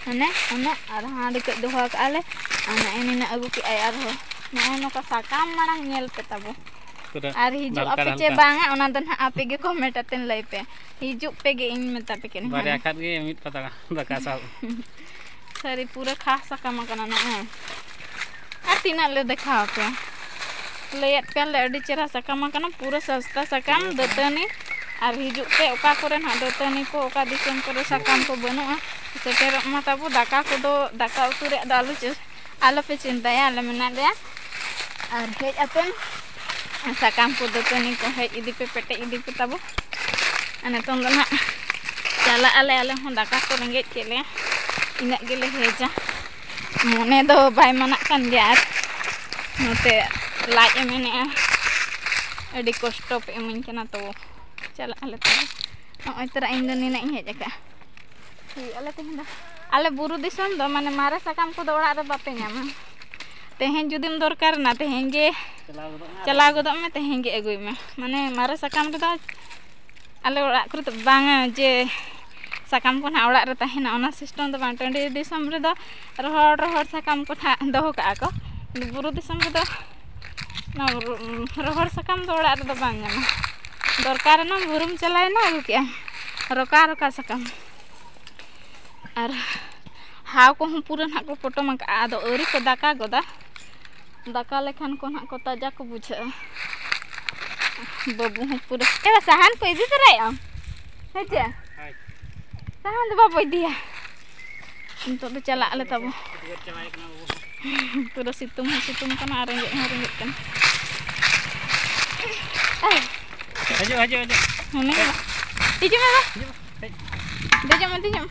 ᱦᱟᱱᱮ ᱩᱱᱟᱹᱜ, ᱟᱨ ᱦᱟᱸᱰᱮ ᱠᱟᱹᱡ ᱫᱚᱦᱚ ᱟᱠᱟᱫ ᱞᱮ, ᱟᱨ ᱱᱮᱜᱼᱮ ᱱᱤᱱᱟᱹᱜ ᱟᱹᱜᱩ ᱠᱮᱫᱼᱟᱭ ᱟᱨᱦᱚᱸ᱾ ᱱᱚᱜᱼᱚᱭ ᱱᱚᱝᱠᱟ ᱥᱟᱠᱟᱢ ᱢᱟᱲᱟᱝ ᱧᱮᱞ ᱯᱮ ᱛᱟᱵᱚ᱾ ᱯᱩᱨᱟᱹ ᱟᱨ ᱦᱤᱡᱩᱜ ᱦᱟᱞᱠᱟ ᱟᱯᱮ ᱪᱮ ᱦᱟᱞᱠᱟ᱾ ᱵᱟᱝᱟ, ᱚᱱᱟ ᱫᱚ ᱱᱟᱦᱟᱜ ᱟᱯᱮ ᱜᱮ comment ᱟᱛᱮᱱ ᱞᱟᱹᱭ ᱯᱮ᱾ ᱦᱤᱡᱩᱜ ᱯᱮ ᱜᱮ, ᱤᱧ ᱢᱮᱛᱟ ᱯᱮ ᱠᱟᱹᱱᱟᱹᱧ ᱵᱟᱨᱭᱟ ᱦᱟᱸᱜ᱾ ᱠᱷᱟᱱ ᱜᱮ ᱢᱤᱫ ᱯᱟᱛᱲᱟ ᱫᱟᱠᱟ ᱥᱟᱵ᱾ ᱥᱟᱹᱨᱤ ᱯᱩᱨᱟᱹ ᱠᱷᱟᱥ ᱥᱟᱠᱟᱢ ᱟᱠᱟᱱᱟ ᱱᱚᱜᱼᱚᱭ᱾ ᱟᱨ ᱛᱤᱱᱟᱹᱜ ᱞᱮ ᱫᱮᱠᱷᱟᱣ ᱟᱯᱮᱭᱟ? ᱞᱟᱹᱭᱟᱫ ᱯᱮᱭᱟᱞᱮ ᱟᱹᱰᱤ ᱪᱮᱦᱨᱟ ᱥᱟᱠᱟᱢ ᱟᱠᱟᱱᱟ, ᱯᱩᱨᱟᱹ ᱥᱚᱥᱛᱟ ᱥᱟᱠᱟᱢ ᱫᱟᱹᱛᱟᱹᱱᱤ᱾ ᱟᱨ ᱦᱤᱡᱩᱜ ᱯᱮ, ᱚᱠᱟ ᱠᱚᱨᱮ ᱱᱟᱦᱟᱜ ᱫᱟᱹᱛᱟᱹᱱᱤ ᱠᱚ, ᱚᱠᱟ ᱫᱤᱥᱚᱢ ᱠᱚᱨᱮ ᱥᱟᱠᱟᱢ ᱠᱚ ᱵᱟᱹᱱᱩᱜᱼᱟ, ᱥᱮᱴᱮᱨᱚᱜ ᱢᱟ ᱛᱟᱵᱚ᱾ ᱫᱟᱠᱟ ᱠᱚᱫᱚ, ᱫᱟᱠᱟ ᱩᱛᱩ ᱨᱮᱭᱟᱜ ᱫᱚ ᱟᱞᱚ ᱪᱮ-, ᱟᱞᱚᱯᱮ ᱪᱤᱱᱛᱟᱹᱭᱟ, ᱟᱞᱮ ᱢᱮᱱᱟᱜ ᱞᱮᱭᱟ᱾ ᱟᱨ ᱦᱮᱡ ᱟᱛᱮᱱ ᱥᱟᱠᱟᱢ ᱠᱚ, ᱫᱟᱹᱛᱟᱹᱱᱤ ᱠᱚ ᱦᱮᱡ ᱤᱫᱤ ᱯᱮ, ᱯᱮᱴᱮᱡ ᱤᱫᱤ ᱯᱮ ᱛᱟᱵᱚ᱾ ᱟᱨ ᱱᱤᱛᱚᱝ ᱫᱚ ᱱᱟᱦᱟᱜ ᱪᱟᱞᱟᱜ ᱟᱞᱮ, ᱟᱞᱮ ᱦᱚᱸ ᱫᱟᱠᱟ ᱠᱚ ᱨᱮᱸᱜᱮᱡ ᱠᱮᱫ ᱞᱮᱭᱟ, ᱤᱱᱟᱹᱜ ᱜᱮᱞᱮ ᱦᱮᱡᱟ᱾ ᱢᱚᱱᱮ ᱫᱚ ᱵᱟᱭ ᱢᱟᱱᱟᱜ ᱠᱟᱱ ᱜᱮᱭᱟ, ᱟᱨ ᱱᱚᱛᱮ ᱞᱟᱡ ᱮ ᱢᱮᱱᱮᱫᱼᱟ, ᱟᱹᱰᱤ ᱠᱚᱥᱴᱚ ᱯᱮ ᱤᱢᱟᱹᱧ ᱠᱟᱱᱟ᱾ ᱛᱚ ᱪᱟᱞᱟᱜ ᱟᱞᱮ ᱛᱚᱵᱮ᱾ ᱱᱚᱜᱼᱚᱭ ᱛᱚᱨᱟ ᱤᱧ ᱫᱚ ᱱᱤᱱᱟᱹᱜ ᱤᱧ ᱦᱮᱡ ᱟᱠᱟᱫᱼᱟ᱾ ᱦᱩᱭᱩᱜ ᱟᱞᱮ ᱛᱮᱦᱮᱧ ᱫᱚ᱾ ᱟᱞᱮ ᱵᱩᱨᱩ ᱫᱤᱥᱚᱢ ᱫᱚ, ᱢᱟᱱᱮ, ᱢᱟᱨᱮ ᱥᱟᱠᱟᱢ ᱠᱚᱫᱚ ᱚᱲᱟᱜ ᱨᱮ ᱵᱟᱯᱮ ᱧᱟᱢᱟ᱾ ᱛᱮᱦᱮᱧ ᱡᱩᱫᱤᱢ ᱫᱚᱨᱠᱟᱨ ᱮᱱᱟ, ᱛᱮᱦᱮᱧ ᱜᱮ ᱪᱟᱞᱟᱣ ᱜᱚᱫᱚᱜ ᱢᱮ, ᱪᱟᱞᱟᱣ ᱜᱚᱫᱚᱜ ᱢᱮ, ᱛᱮᱦᱮᱧ ᱜᱮ ᱟᱹᱜᱩᱭ ᱢᱮ᱾ ᱢᱟᱱᱮ, ᱢᱟᱨᱮ ᱥᱟᱠᱟᱢ ᱨᱮᱫᱚ ᱟᱞᱮ ᱚᱲᱟᱜ ᱠᱚᱨᱮ ᱫᱚ ᱵᱟᱝᱟ ᱡᱮ ᱥᱟᱠᱟᱢ ᱠᱚ ᱱᱟᱦᱟᱜ ᱚᱲᱟᱜ ᱨᱮ ᱛᱟᱦᱮᱱᱟ, ᱚᱱᱟ system ᱫᱚ ᱵᱟᱝ᱾ ᱴᱟᱺᱰᱤ ᱫᱤᱥᱚᱢ ᱨᱮᱫᱚ ᱨᱚᱦᱚᱲ ᱨᱚᱦᱚᱲ ᱥᱟᱠᱟᱢ ᱠᱚ ᱱᱟᱦᱟᱜ ᱫᱚᱦᱚ ᱠᱟᱜᱼᱟ ᱠᱚ᱾ ᱵᱩᱨᱩ ᱫᱤᱥᱚᱢ ᱨᱮᱫᱚ ᱚᱱᱟ ᱨᱚᱦᱚᱲ ᱥᱟᱠᱟᱢ ᱫᱚ ᱚᱲᱟᱜ ᱨᱮᱫᱚ ᱵᱟᱝ ᱧᱟᱢᱟ᱾ ᱫᱚᱨᱠᱟᱨ ᱮᱱᱟᱢ, ᱵᱩᱨᱩᱢ ᱪᱟᱞᱟᱣᱮᱱᱟ, ᱟᱹᱜᱩ ᱠᱮᱜᱼᱟᱢ ᱨᱚᱠᱟ ᱨᱚᱠᱟ ᱥᱟᱠᱟᱢ᱾ ᱟᱨ ᱦᱟᱣ ᱠᱚᱦᱚᱸ ᱯᱩᱨᱟᱹ ᱱᱟᱦᱟᱜ ᱠᱚ ᱯᱚᱴᱚᱢ ᱟᱠᱟᱜᱼᱟ, ᱟᱫᱚ ᱟᱹᱣᱨᱤ ᱠᱚ ᱫᱟᱠᱟ ᱜᱚᱫᱟ᱾ ᱫᱟᱠᱟ ᱞᱮᱠᱷᱟᱱ ᱠᱚ ᱱᱟᱦᱟᱜ ᱠᱚ ᱛᱟᱡᱟ ᱠᱚ ᱵᱩᱡᱷᱟᱹᱜᱼᱟ᱾ ᱵᱟᱹᱵᱩ ᱦᱚᱸ ᱯᱩᱨᱟᱹ, ᱮ ᱵᱟ, ᱥᱟᱦᱟᱱ ᱠᱚ ᱤᱫᱤ ᱛᱚᱨᱟᱭᱮᱫ ᱟᱢ? ᱦᱮᱸ ᱪᱮ? ᱦᱳᱭ᱾ ᱥᱟᱦᱟᱱ ᱫᱚ ᱵᱟᱵᱚ ᱤᱫᱤᱭᱟ᱾ ᱱᱤᱛᱚᱜ ᱫᱚ ᱪᱟᱞᱟᱜ ᱟᱞᱮ ᱛᱟᱵᱚ᱾ ᱩᱫᱽᱜᱟᱹᱨ ᱪᱟᱵᱟᱭ ᱠᱟᱱᱟ ᱵᱟᱹᱵᱩ ᱦᱚᱸ᱾ ᱯᱩᱨᱟᱹ ᱥᱤᱛᱩᱝ ᱦᱚᱸ ᱥᱤᱛᱩᱝ ᱠᱟᱱᱟ ᱟᱨ ᱨᱮᱸᱜᱮᱡ ᱦᱚᱸ ᱨᱮᱸᱜᱮᱡ ᱠᱟᱱᱟ᱾ ᱦᱤᱡᱩᱜ, ᱦᱤᱡᱩᱜ, ᱦᱤᱡᱩᱜ᱾ ᱦᱟᱱᱮ ᱦᱤᱡᱩᱜ ᱢᱮ ᱵᱟ᱾ ᱦᱤᱡᱩᱜ ᱢᱮ, ᱦᱮᱡ᱾ ᱫᱮᱡᱚᱜ ᱢᱮ, ᱫᱮᱡᱚᱜ ᱢᱮ᱾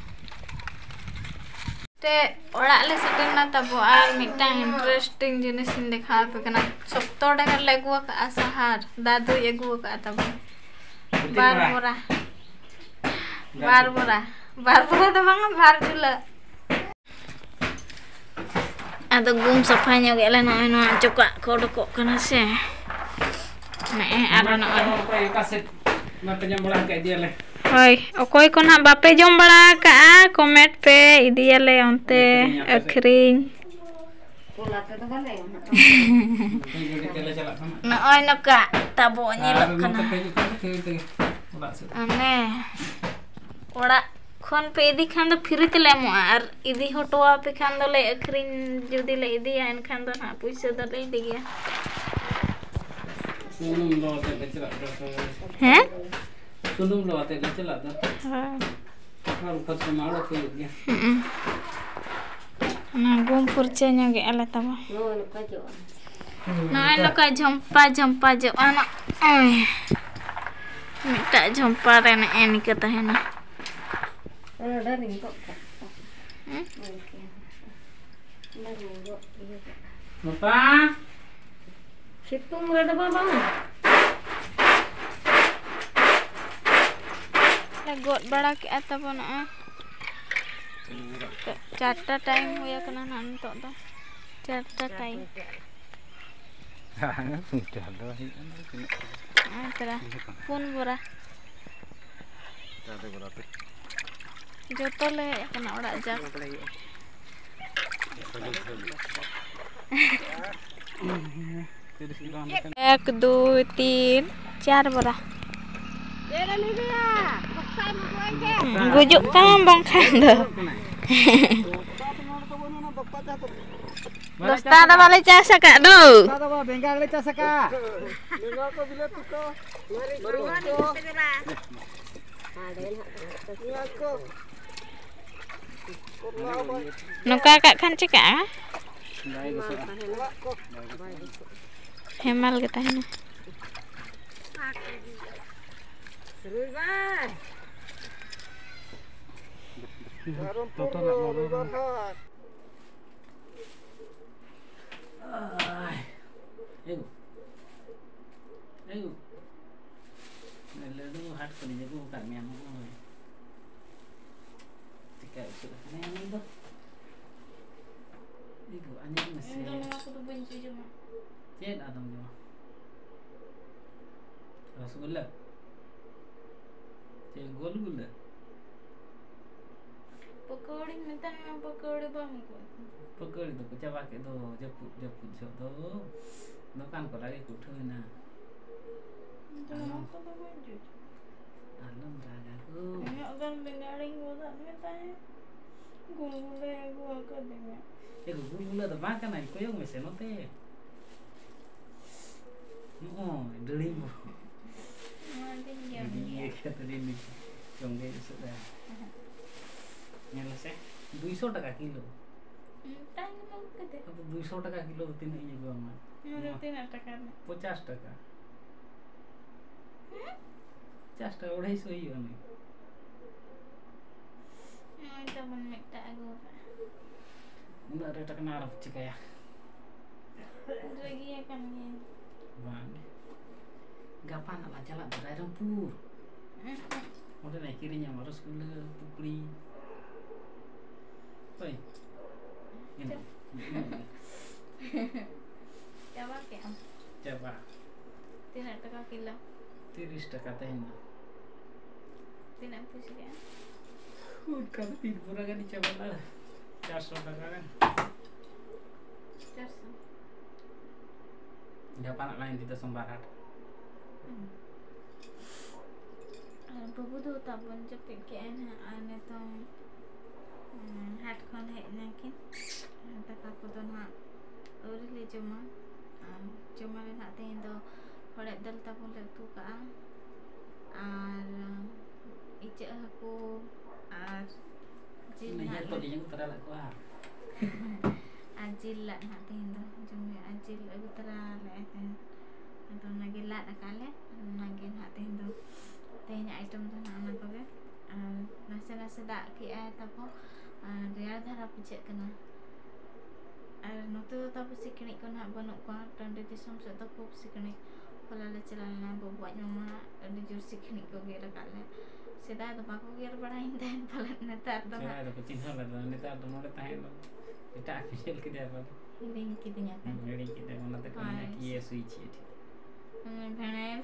ᱛᱮ ᱚᱲᱟᱜ ᱞᱮ ᱥᱮᱴᱮᱨ ᱮᱱᱟ ᱛᱟᱵᱚ, ᱟᱨ ᱢᱤᱫᱴᱟᱝ interesting ᱡᱤᱱᱤᱥ ᱤᱧ ᱫᱮᱠᱷᱟᱣ ᱟᱯᱮ ᱠᱟᱱᱟ᱾ ᱥᱚᱠᱛᱚ ᱰᱷᱮᱨ ᱞᱮ ᱟᱹᱜᱩ ᱟᱠᱟᱫᱼᱟ ᱥᱟᱦᱟᱨ, ᱫᱟᱫᱩᱭ ᱟᱹᱜᱩ ᱟᱠᱟᱫᱼᱟ ᱛᱟᱵᱚ᱾ ᱵᱟᱨ ᱵᱚᱨᱟ᱾ ᱵᱟᱨ ᱵᱚᱨᱟ᱾ ᱵᱟᱨ ᱵᱚᱨᱟ ᱫᱚ ᱵᱟᱝᱟ, ᱵᱟᱨ ᱪᱩᱞᱟᱹ᱾ ᱟᱫᱚ ᱜᱩᱢ ᱥᱟᱯᱷᱟ ᱧᱚᱜ ᱮᱫ ᱞᱮ, ᱱᱚᱜᱼᱚᱭ ᱱᱚᱣᱟ ᱪᱚᱠᱟᱜ ᱠᱚ ᱚᱰᱚᱠᱚᱜ ᱠᱟᱱᱟ ᱥᱮ᱾ ᱱᱮᱜᱼᱮ ᱟᱨᱚ ᱱᱚᱜᱼᱚᱭ᱾ ᱚᱠᱚᱭ ᱚᱠᱟ ᱥᱮᱫ ᱵᱟᱯᱮ ᱡᱚᱢ ᱵᱟᱲᱟ ᱟᱠᱟᱫ, ᱤᱫᱤᱭᱟᱞᱮ᱾ ᱦᱳᱭ, ᱚᱠᱚᱭ ᱠᱚ ᱱᱟᱦᱟᱜ ᱵᱟᱯᱮ ᱡᱚᱢ ᱵᱟᱲᱟ ᱟᱠᱟᱫᱼᱟ, comment ᱯᱮ, ᱤᱫᱤᱭᱟᱞᱮ ᱚᱱᱛᱮ ᱟᱹᱠᱷᱨᱤᱧ ᱟᱯᱮ ᱥᱮᱫ᱾ ᱟᱹᱠᱷᱨᱤᱧ᱾ ᱚᱱᱟ ᱛᱮᱫᱚ ᱵᱟᱞᱮ ᱮᱢᱟ᱾ ᱜᱟᱹᱰᱤ ᱛᱮᱞᱮ ᱪᱟᱞᱟᱜ ᱠᱟᱱᱟ᱾ ᱱᱚᱜᱼᱚᱭ ᱱᱚᱝᱠᱟ ᱛᱟᱵᱚ ᱧᱮᱞᱚᱜ ᱟᱨ ᱠᱟᱱᱟ᱾ ᱱᱚᱛᱮ ᱯᱮ ᱦᱤᱡᱩᱜ ᱠᱷᱟᱱ ᱫᱚ ᱯᱷᱤᱨᱤ ᱛᱮᱜᱮ ᱚᱲᱟᱜ ᱥᱮᱫ᱾ ᱚᱱᱮ ᱚᱲᱟᱜ ᱠᱷᱚᱱ ᱯᱮ ᱤᱫᱤ ᱠᱷᱟᱱ ᱫᱚ ᱯᱷᱤᱨᱤ ᱛᱮᱞᱮ ᱮᱢᱚᱜᱼᱟ, ᱟᱨ ᱤᱫᱤ ᱦᱚᱴᱚ ᱟᱯᱮ ᱠᱷᱟᱱ ᱫᱚᱞᱮ ᱟᱹᱠᱷᱨᱤᱧ, ᱡᱩᱫᱤ ᱞᱮ ᱤᱫᱤᱭᱟ ᱮᱱᱠᱷᱟᱱ ᱫᱚ ᱱᱟᱦᱟᱜ ᱯᱩᱭᱥᱟᱹ ᱫᱚᱞᱮ ᱤᱫᱤ ᱜᱮᱭᱟ᱾ ᱥᱩᱱᱩᱢ ᱞᱚ ᱟᱛᱮ ᱞᱮ ᱪᱟᱞᱟᱜ ᱫᱚ᱾ ᱦᱮᱸ? ᱥᱩᱱᱩᱢ ᱞᱚ ᱟᱛᱮ ᱞᱮ ᱪᱟᱞᱟᱜ ᱫᱚ᱾ ᱦᱳᱭ᱾ ᱟᱨ ᱠᱷᱚᱨᱪᱟ ᱢᱟ ᱚᱲᱟᱜ ᱠᱚ ᱦᱩᱭᱩᱜ ᱜᱮᱭᱟ᱾ ᱦᱩᱸ᱾ ᱚᱱᱟ ᱜᱩᱢ ᱯᱷᱩᱨᱪᱟᱹ ᱧᱚᱜᱮᱜᱼᱟ ᱞᱮ ᱛᱟᱵᱚ᱾ ᱱᱚᱜᱼᱚᱭ ᱱᱚᱝᱠᱟ ᱡᱚᱜᱼᱟ᱾ ᱱᱚᱜᱼᱚᱭ ᱱᱚᱝᱠᱟ ᱡᱷᱚᱢᱯᱟ ᱡᱷᱚᱢᱯᱟ ᱡᱚᱜᱼᱟ ᱱᱚᱜᱼᱚᱭ᱾ ᱢᱤᱫᱴᱟᱜ ᱡᱷᱚᱢᱯᱟ ᱨᱮ ᱱᱮᱜᱼᱮ ᱱᱤᱝᱠᱟᱹ ᱛᱟᱦᱮᱱᱟ᱾ ᱚᱱᱟ ᱰᱟᱹᱨᱤᱧ ᱜᱚᱜ ᱠᱟᱜ᱾ ᱦᱩᱸ? ᱰᱟᱹᱨᱤᱧ ᱜᱚᱜ ᱤᱭᱟᱹ ᱠᱟᱜᱼᱟ᱾ ᱵᱟᱯᱟ᱾ ᱥᱤᱛᱩᱝ ᱨᱮᱫᱚ ᱵᱟᱵᱟ᱾ ᱞᱮ ᱜᱚᱫ ᱵᱟᱲᱟ ᱠᱮᱜᱼᱟ ᱛᱟᱵᱚ ᱱᱚᱜᱼᱚᱭ᱾ ᱪᱟᱨᱴᱟ ᱴᱟᱭᱤᱢ ᱦᱩᱭ ᱟᱠᱟᱱᱟ ᱱᱟᱜ ᱱᱤᱛᱚᱜ ᱫᱚ᱾ ᱪᱟᱨᱴᱟ ᱴᱟᱭᱤᱢ᱾ ᱵᱟᱝ, ᱯᱩᱱ ᱪᱟᱸᱫᱚ ᱦᱩᱭᱩᱜ ᱠᱟᱱᱟ, ᱛᱤᱱᱟᱹᱜ? ᱱᱚᱜᱼᱚᱭ ᱛᱚᱨᱟ, ᱯᱩᱱ ᱵᱚᱨᱟ᱾ ᱪᱟᱸᱫᱚ ᱵᱚᱨᱟ ᱛᱮ᱾ ᱡᱚᱛᱚ ᱞᱮ ᱦᱮᱡ ᱟᱠᱟᱱᱟ ᱚᱲᱟᱜ ᱡᱟᱠ᱾ ᱛᱤᱨᱤᱥ ᱠᱤᱞᱳ ᱢᱤᱴᱟᱨ᱾ ᱮᱠ, ᱫᱩᱭ, ᱛᱤᱱ, ᱪᱟᱨ ᱵᱚᱨᱟ᱾ ᱜᱩᱡᱩᱜ ᱛᱟᱢ ᱵᱟᱝᱠᱷᱟᱱ ᱫᱚ᱾ ᱵᱟᱞᱮ ᱫᱚᱥᱛᱟ ᱪᱟᱥ ᱫᱚ ᱟᱠᱟᱫ᱾ ᱵᱟᱞᱮ ᱪᱟᱥ ᱟᱠᱟᱫ ᱫᱚ᱾ ᱫᱚᱥᱛᱟ ᱫᱚ ᱵᱟᱝ, ᱵᱮᱸᱜᱟᱲ ᱞᱮ ᱪᱟᱥ ᱟᱠᱟᱫ᱾ ᱵᱮᱸᱜᱟᱲ ᱠᱚ, ᱵᱤᱞᱟᱹᱛᱤ ᱠᱚ, ᱢᱟᱹᱨᱤᱪ ᱠᱚ, ᱯᱮᱸᱭᱟᱡᱽ ᱠᱚ᱾ ᱱᱚᱝᱠᱟ ᱠᱟᱜ ᱠᱷᱟᱱ ᱪᱤᱠᱟᱹᱜᱼᱟ? ᱵᱟᱭ ᱫᱩᱥᱟᱹᱜᱼᱟ᱾ ᱦᱮᱢᱟᱞ ᱜᱮ ᱛᱟᱦᱮᱱᱟ᱾ ᱨᱚᱵᱤᱵᱟᱨ᱾ ᱫᱚᱛᱚ ᱨᱮᱱᱟᱜ ᱱᱚᱣᱟ ᱫᱚ ᱨᱚᱵᱤᱵᱟᱨ ᱦᱟᱴ᱾ ᱟᱭ᱾ ᱮ ᱜᱳ᱾ ᱮ ᱜᱳ᱾ ᱞᱟᱹᱰᱩ ᱦᱟᱴ ᱠᱷᱚᱱᱤᱧ ᱟᱹᱜᱩ ᱟᱠᱟᱫ ᱢᱮᱭᱟ, ᱱᱚᱜᱼᱚᱭ᱾ ᱪᱤᱠᱟ ᱩᱛᱟᱹᱨ ᱟᱠᱟᱱᱟᱭ ᱩᱱᱤ ᱫᱚ? ᱮ ᱜᱳ, ᱟᱸᱡᱚᱢ ᱢᱮᱥᱮ᱾ ᱤᱧ ᱫᱚ ᱱᱚᱣᱟ ᱠᱚᱫᱚ ᱵᱟᱹᱧ ᱡᱚᱢᱟ᱾ ᱪᱮᱫ ᱟᱫᱚᱢ ᱡᱚᱢᱟ? ᱨᱚᱥᱜᱩᱞᱞᱟᱹ? ᱪᱮᱫ ᱜᱳᱞ ᱜᱩᱞᱟᱹ? ᱯᱚᱠᱳᱲᱤᱧ ᱢᱮᱛᱟᱢ ᱢᱟ, ᱯᱚᱠᱳᱲᱤ ᱵᱟᱢ ᱟᱹᱜᱩ᱾ ᱯᱚᱠᱳᱲᱤ᱾ ᱫᱚᱠᱚ ᱪᱟᱵᱟ ᱠᱮᱫ ᱫᱚ, ᱡᱟᱹᱯᱩᱫ, ᱡᱟᱹᱯᱩᱫ ᱡᱚᱦᱚᱜ ᱫᱚ ᱫᱚᱠᱟᱱ ᱠᱚ ᱞᱟᱜᱮ ᱠᱚ ᱩᱴᱷᱟᱹᱣ ᱮᱱᱟ᱾ ᱫᱚᱢᱮ ᱠᱚᱫᱚ ᱵᱟᱹᱧ ᱡᱩᱡᱩ᱾ ᱟᱞᱚᱢ ᱨᱟᱜᱟ ᱜᱳ᱾ ᱩᱱᱟᱹᱜ ᱜᱟᱱ ᱵᱮᱸᱜᱟᱲᱤᱧ ᱜᱚᱫᱟᱜ ᱢᱮ ᱛᱟᱦᱮᱸᱫ, ᱜᱩᱞᱜᱩᱞᱟᱹᱭ ᱟᱹᱜᱩ ᱟᱠᱟᱫᱤᱧᱟ᱾ ᱮ ᱜᱳ, ᱜᱩᱞᱜᱩᱞᱟᱹ ᱫᱚ ᱵᱟᱝ ᱠᱟᱱᱟ, ᱠᱚᱭᱚᱜ ᱢᱮᱥᱮ ᱱᱚᱛᱮ᱾ ᱱᱚᱜᱼᱚᱭ ᱰᱟᱹᱲᱤᱢ᱾ ᱱᱚᱣᱟ ᱫᱚᱧ ᱡᱚᱢ ᱜᱮᱭᱟ᱾ ᱤᱭᱟᱹ ᱠᱷᱮᱛ ᱨᱮ ᱱᱤᱛ ᱡᱚᱢ ᱜᱮ ᱵᱩᱡᱷᱟᱹᱜ ᱠᱟᱱᱟ᱾ ᱧᱮᱞ ᱢᱮᱥᱮ, ᱫᱩᱭᱥᱚ ᱴᱟᱠᱟ ᱠᱤᱞᱳ᱾ ᱦᱩᱸ, ᱛᱟᱦᱞᱮ ᱢᱟ ᱟᱹᱜᱩ ᱠᱟᱛᱮ᱾ ᱟᱫᱚ ᱫᱩᱭᱥᱚ ᱴᱟᱠᱟ ᱠᱤᱞᱳ ᱫᱚ ᱛᱤᱱᱟᱹᱜ ᱤᱧ ᱟᱹᱜᱩ ᱟᱢᱟ? ᱱᱚᱣᱟ ᱫᱚ ᱢᱟ ᱛᱤᱱᱟᱹᱜ ᱴᱟᱠᱟ ᱨᱮᱱᱟᱜ? ᱯᱚᱪᱟᱥ ᱴᱟᱠᱟ᱾ ᱦᱩᱸ? ᱯᱚᱪᱟᱥ ᱴᱟᱠᱟ, ᱟᱹᱲᱟᱹᱭᱥᱚ ᱦᱩᱭᱩᱜᱼᱟ ᱱᱩᱭ᱾ ᱱᱚᱜᱼᱚᱭ ᱛᱟᱵᱚᱱ ᱢᱤᱫᱴᱟᱜ ᱟᱹᱜᱩ ᱟᱠᱟᱫᱼᱟ᱾ ᱩᱱᱟᱹᱜ ᱨᱮᱴ ᱟᱠᱟᱱᱟ, ᱟᱨ ᱪᱤᱠᱟᱹᱭᱟ? ᱨᱟᱹᱜᱤ ᱟᱠᱟᱱ ᱜᱤᱭᱟᱹᱧ᱾ ᱵᱟᱝ᱾ ᱜᱟᱯᱟ ᱱᱟᱜ ᱞᱟᱝ ᱪᱟᱞᱟᱜ ᱫᱚ ᱨᱟᱭᱨᱚᱝᱯᱩᱨ᱾ ᱩᱸᱦᱩᱸ᱾ ᱚᱸᱰᱮ ᱞᱮ ᱠᱤᱨᱤᱧᱟ ᱨᱚᱥᱜᱩᱞᱞᱟᱹ, ᱯᱩᱠᱲᱤ᱾ ᱦᱳᱭ᱾ ᱪᱟᱵᱟ ᱠᱮᱜ ᱟᱢ? ᱪᱟᱵᱟ᱾ ᱛᱤᱱᱟᱹᱜ ᱴᱟᱠᱟ ᱠᱤᱞᱳ? ᱛᱤᱨᱤᱥ ᱴᱟᱠᱟ ᱛᱮᱦᱮᱧ ᱫᱚ᱾ ᱛᱤᱱᱟᱹᱜ ᱮᱢ ᱯᱩᱭᱥᱟᱹ ᱠᱮᱜᱼᱟ? ᱚᱱᱠᱟ ᱫᱚ ᱛᱤᱱ ᱵᱚᱨᱟ ᱜᱟᱱ ᱪᱟᱵᱟ ᱞᱮᱱᱟ᱾ ᱪᱟᱨᱥᱚ ᱴᱟᱠᱟ ᱜᱟᱱ᱾ ᱪᱟᱨᱥᱚ᱾ ᱜᱟᱯᱟ ᱱᱟᱜ ᱞᱟᱝ ᱤᱫᱤ ᱫᱚ ᱥᱳᱢᱵᱟᱨ ᱦᱟᱴ᱾ ᱦᱩᱸ᱾ ᱟᱨ ᱵᱟᱹᱵᱩ ᱫᱚ ᱛᱟᱵᱚᱱ ᱡᱟᱹᱯᱤᱫ ᱠᱮᱜᱼᱟᱭ ᱱᱟᱦᱟᱜ, ᱟᱨ ᱱᱤᱛᱚᱝ, ᱩᱸ, ᱦᱟᱴ ᱠᱷᱚᱱ ᱦᱮᱡ ᱮᱱᱟ ᱠᱤᱱ᱾ ᱫᱟᱠᱟ ᱠᱚᱫᱚ ᱱᱟᱦᱟᱜ ᱟᱹᱣᱨᱤ ᱞᱮ ᱡᱚᱢᱟ᱾ ᱟᱨ ᱡᱚᱢᱟᱞᱮ ᱱᱟᱦᱟᱜ ᱛᱮᱦᱮᱧ ᱫᱚ ᱦᱚᱲᱮᱫ ᱫᱟᱹᱞ ᱛᱟᱵᱚᱱ ᱞᱮ ᱩᱛᱩ ᱠᱟᱜᱼᱟ᱾ ᱟᱨ ᱤᱪᱟᱹᱜ ᱦᱟᱹᱠᱩ ᱟᱨ ᱡᱤᱞ ᱱᱟᱦᱟᱜ ᱧᱮᱞ ᱛᱚ ᱞᱮ ᱞᱤᱧ ᱟᱹᱜᱩ ᱛᱚᱨᱟ ᱞᱮᱫ ᱠᱚᱣᱟ᱾ ᱟᱨ ᱡᱤᱞ ᱞᱟᱫ ᱱᱟᱦᱟᱜ ᱛᱮᱦᱮᱧ ᱫᱚ ᱡᱚᱢ ᱦᱩᱭᱩᱜᱼᱟ᱾ ᱡᱤᱞ ᱟᱹᱜᱩ ᱛᱚᱨᱟ ᱞᱮᱫᱼᱟᱭ ᱛᱮᱦᱮᱧ, ᱟᱫᱚ ᱚᱱᱟᱜᱮ ᱞᱟᱫ ᱟᱠᱟᱫ ᱞᱮ, ᱚᱱᱟᱜᱮ ᱱᱟᱦᱟᱜ ᱛᱮᱦᱮᱧ ᱫᱚ, ᱛᱮᱦᱮᱧᱟᱜ item ᱫᱚ ᱱᱟᱦᱟᱜ ᱚᱱᱟ ᱠᱚᱜᱮ᱾ ᱟᱨ ᱱᱟᱥᱮ ᱱᱟᱥᱮ ᱫᱟᱜ ᱠᱮᱜᱼᱟᱭ ᱛᱟᱵᱚ, ᱟᱨ ᱨᱮᱭᱟᱲ ᱫᱷᱟᱨᱟ ᱵᱩᱡᱷᱟᱹᱜ ᱠᱟᱱᱟ᱾ ᱟᱨ ᱱᱚᱛᱮ ᱫᱚ ᱛᱟᱵᱚ ᱥᱤᱠᱲᱤᱡ ᱠᱚ ᱱᱟᱦᱟᱜ ᱵᱟᱹᱱᱩᱜ ᱠᱚᱣᱟ, ᱴᱟᱺᱰᱤ ᱫᱤᱥᱚᱢ ᱥᱮᱫ ᱫᱚ ᱠᱷᱩᱵ ᱥᱤᱠᱲᱤᱡ᱾ ᱦᱚᱞᱟ ᱞᱮ ᱪᱟᱞᱟᱣ ᱞᱮᱱᱟ, ᱵᱟᱹᱵᱩᱣᱟᱜ ᱢᱟᱢᱟ ᱟᱹᱰᱤ ᱡᱳᱨ ᱥᱤᱠᱲᱤᱡ ᱠᱚ ᱜᱮᱨ ᱟᱠᱟᱫ ᱞᱮ᱾ ᱥᱮᱫᱟᱭ ᱫᱚ ᱵᱟᱠᱚ ᱜᱮᱨ ᱵᱟᱲᱟᱭᱤᱧ ᱛᱟᱦᱮᱸᱫ ᱯᱟᱞᱮᱫ, ᱱᱮᱛᱟᱨ ᱫᱚ ᱥᱮᱫᱟᱭ ᱦᱟᱸᱜ ᱫᱚᱠᱚ ᱪᱤᱱᱦᱟᱹᱣ ᱞᱮᱫᱟ, ᱱᱮᱛᱟᱨ ᱫᱚ ᱱᱚᱰᱮ ᱛᱟᱦᱮᱸ ᱫᱚ ᱮᱴᱟᱜ ᱠᱚ ᱧᱮᱞ ᱠᱮᱫᱮᱭᱟ ᱯᱟᱞᱮ᱾ ᱦᱤᱲᱤᱧ ᱠᱤᱫᱤᱧᱟ ᱯᱮ? ᱦᱩᱸ, ᱦᱤᱲᱤᱧ ᱠᱮᱫᱮᱭᱟ, ᱚᱱᱟᱛᱮ ᱠᱚ ᱢᱮᱱᱟ ᱦᱳᱭ᱾ ᱠᱤ ᱤᱭᱟᱹ ᱥᱩᱭ ᱪᱮᱫ ᱴᱷᱤᱠ᱾ ᱦᱩᱸ, ᱵᱷᱮᱲᱟᱭ,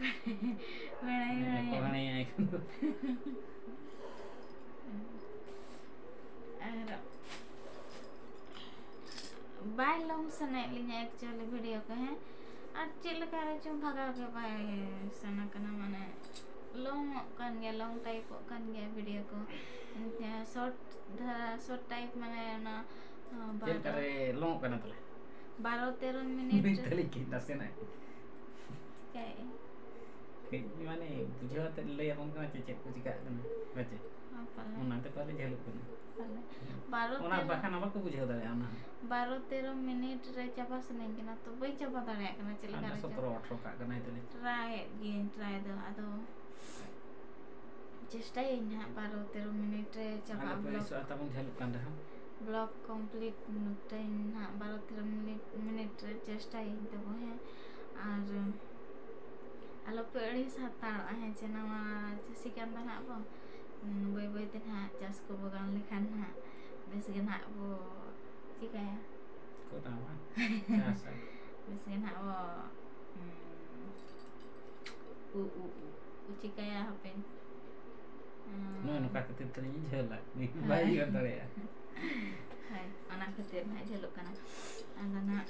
ᱵᱷᱮᱲᱟᱭ, ᱦᱮᱸ, ᱵᱷᱮᱲᱟᱭ᱾ ᱵᱟᱠᱚ ᱵᱷᱮᱲᱟᱭᱟ ᱮᱠᱷᱚᱱ ᱫᱚ᱾ ᱟᱨ ᱵᱟᱭ ᱞᱚᱝ ᱥᱟᱱᱟᱭᱮᱫ ᱞᱤᱧᱟ actually video ᱠᱚ, ᱦᱮᱸ᱾ ᱟᱨ ᱪᱮᱫ ᱞᱮᱠᱟ ᱨᱮ ᱪᱚᱝ ᱵᱷᱟᱜᱟᱣ ᱜᱮ ᱵᱟᱭ ᱥᱟᱱᱟ ᱠᱟᱱᱟ, ᱢᱟᱱᱮ ᱞᱚᱝᱚᱜ ᱠᱟᱱ ᱜᱮᱭᱟ, ᱞᱚᱝ ᱴᱟᱭᱤᱯᱚᱜ ᱠᱟᱱ ᱜᱮᱭᱟ video ᱠᱚ᱾ ᱥᱚᱨᱴ ᱫᱷᱟᱨᱟ, ᱥᱚᱨᱴ ᱴᱟᱭᱤᱯ, ᱢᱟᱱᱮ ᱚᱱᱟ, ᱟᱸ, ᱪᱮᱫ ᱞᱮᱠᱟ ᱵᱟᱨᱚ ᱨᱮ ᱞᱚᱝᱚᱜ ᱠᱟᱱᱟ ᱛᱟᱦᱞᱮ? ᱵᱟᱨᱚ ᱛᱮᱨᱚ ᱢᱤᱱᱤᱴ᱾ ᱵᱤᱱ ᱛᱟᱹᱞᱤ ᱠᱤᱱ ᱱᱟᱥᱮᱱᱟᱜ᱾ ᱪᱤᱠᱟᱹᱭᱮᱫ ᱟᱹᱧ? ᱠᱟᱹᱡ ᱢᱟᱱᱮ ᱵᱩᱡᱷᱟᱹᱣ ᱟᱛᱮᱫ ᱞᱟᱹᱭ ᱟᱵᱚᱱ ᱠᱟᱱᱟ ᱪᱮ ᱪᱮᱫ ᱠᱚ ᱪᱤᱠᱟᱹᱜ ᱠᱟᱱᱟ, ᱦᱮᱸ ᱪᱮ? ᱦᱮᱸ, ᱯᱟᱞᱮ᱾ ᱚᱱᱟᱛᱮ ᱯᱟᱞᱮ ᱡᱷᱟᱹᱞᱩᱜ ᱠᱟᱱᱟ᱾ ᱯᱟᱞᱮ᱾ ᱦᱮᱸ᱾ ᱵᱟᱨᱚ ᱚᱱᱟ ᱛᱮᱨᱚ ᱵᱟᱠᱷᱟᱱ ᱵᱟᱠᱚ ᱵᱩᱡᱷᱟᱹᱣ ᱫᱟᱲᱮᱭᱟᱜᱼᱟ ᱚᱱᱟ ᱦᱚᱸ᱾ ᱵᱟᱨᱚ ᱛᱮᱨᱚ ᱢᱤᱱᱤᱴ ᱨᱮ ᱪᱟᱵᱟ ᱥᱟᱱᱟᱧ ᱠᱟᱱᱟ, ᱛᱚ ᱵᱟᱹᱧ ᱪᱟᱵᱟ ᱫᱟᱲᱮᱭᱟᱜ ᱠᱟᱱᱟ ᱪᱮᱫ ᱞᱮᱠᱟ ᱟᱨ ᱨᱮᱪᱚ᱾ ᱥᱚᱛᱨᱚ ᱟᱴᱷᱨᱚ ᱠᱟᱜ ᱠᱟᱱᱟᱭ ᱛᱟᱹᱞᱤᱧ᱾ ᱴᱨᱟᱭᱮᱫ ᱜᱤᱭᱟᱹᱧ, ᱴᱨᱟᱭ ᱫᱚ, ᱟᱫᱚ ᱪᱮᱥᱴᱟᱭᱟᱹᱧ ᱱᱟᱦᱟᱜ ᱵᱟᱨᱚ ᱛᱮᱨᱚ ᱢᱤᱱᱤᱴ ᱨᱮ ᱪᱟᱵᱟᱜᱼᱟ ᱟᱞᱚ ᱯᱮ ᱵᱞᱚᱜ᱾ ᱟᱹᱲᱤᱥᱚᱜᱼᱟ, ᱛᱟᱵᱚᱱ ᱡᱷᱟᱹᱞᱩᱜ ᱠᱟᱱ ᱨᱮᱦᱚᱸ᱾ ᱵᱞᱚᱜ ᱠᱚᱢᱯᱞᱤᱴ ᱱᱟᱦᱟᱜ ᱵᱟᱨᱚ ᱛᱮᱨᱚ ᱢᱤᱱᱤᱴ, ᱢᱤᱱᱤᱴ ᱨᱮ ᱪᱮᱥᱴᱟᱭᱟᱹᱧ ᱛᱟᱵᱚ, ᱦᱮᱸ᱾ ᱟᱨ ᱟᱞᱚ ᱯᱮ ᱟᱹᱲᱤᱥ ᱦᱟᱛᱟᱲᱚᱜᱼᱟ, ᱦᱮᱸ ᱪᱮ, ᱱᱟᱣᱟ ᱪᱟᱹᱥᱤ ᱠᱟᱱ ᱫᱚ ᱱᱟᱦᱟᱜ ᱵᱚ᱾ ᱵᱟᱹᱭ ᱵᱟᱹᱭ ᱛᱮ ᱱᱟᱦᱟᱜ ᱪᱟᱥ ᱠᱚᱵᱚ ᱜᱟᱱ ᱞᱮᱠᱷᱟᱱ ᱱᱟᱦᱟᱜ ᱵᱮᱥ ᱜᱮ ᱱᱟᱦᱟᱜ ᱵᱚ ᱪᱤᱠᱟᱹᱭᱟ? ᱠᱚᱨᱟᱣᱟ, ᱪᱟᱥᱟ᱾ ᱵᱮᱥ ᱜᱮ ᱱᱟᱦᱟᱜ ᱵᱚ, ᱩᱸ, ᱩ, ᱩ, ᱩ, ᱩ, ᱪᱤᱠᱟᱹᱭᱟ ᱦᱟᱯᱮ? ᱩᱸ᱾ ᱱᱚᱜᱼᱚᱭ ᱱᱚᱝᱠᱟ ᱠᱷᱟᱹᱛᱤᱨ ᱛᱮᱞᱤᱧ ᱡᱷᱟᱹᱞᱟ, ᱦᱳᱭ᱾ ᱵᱟᱭ ᱡᱷᱟᱹᱞ ᱫᱟᱲᱮᱭᱟᱜᱼᱟ᱾ ᱦᱳᱭ, ᱚᱱᱟ ᱠᱷᱟᱹᱛᱤᱨ ᱱᱟᱦᱟᱜ ᱡᱷᱟᱹᱞᱚᱜ ᱠᱟᱱᱟ᱾ ᱟᱫᱚ ᱱᱟᱦᱟᱜ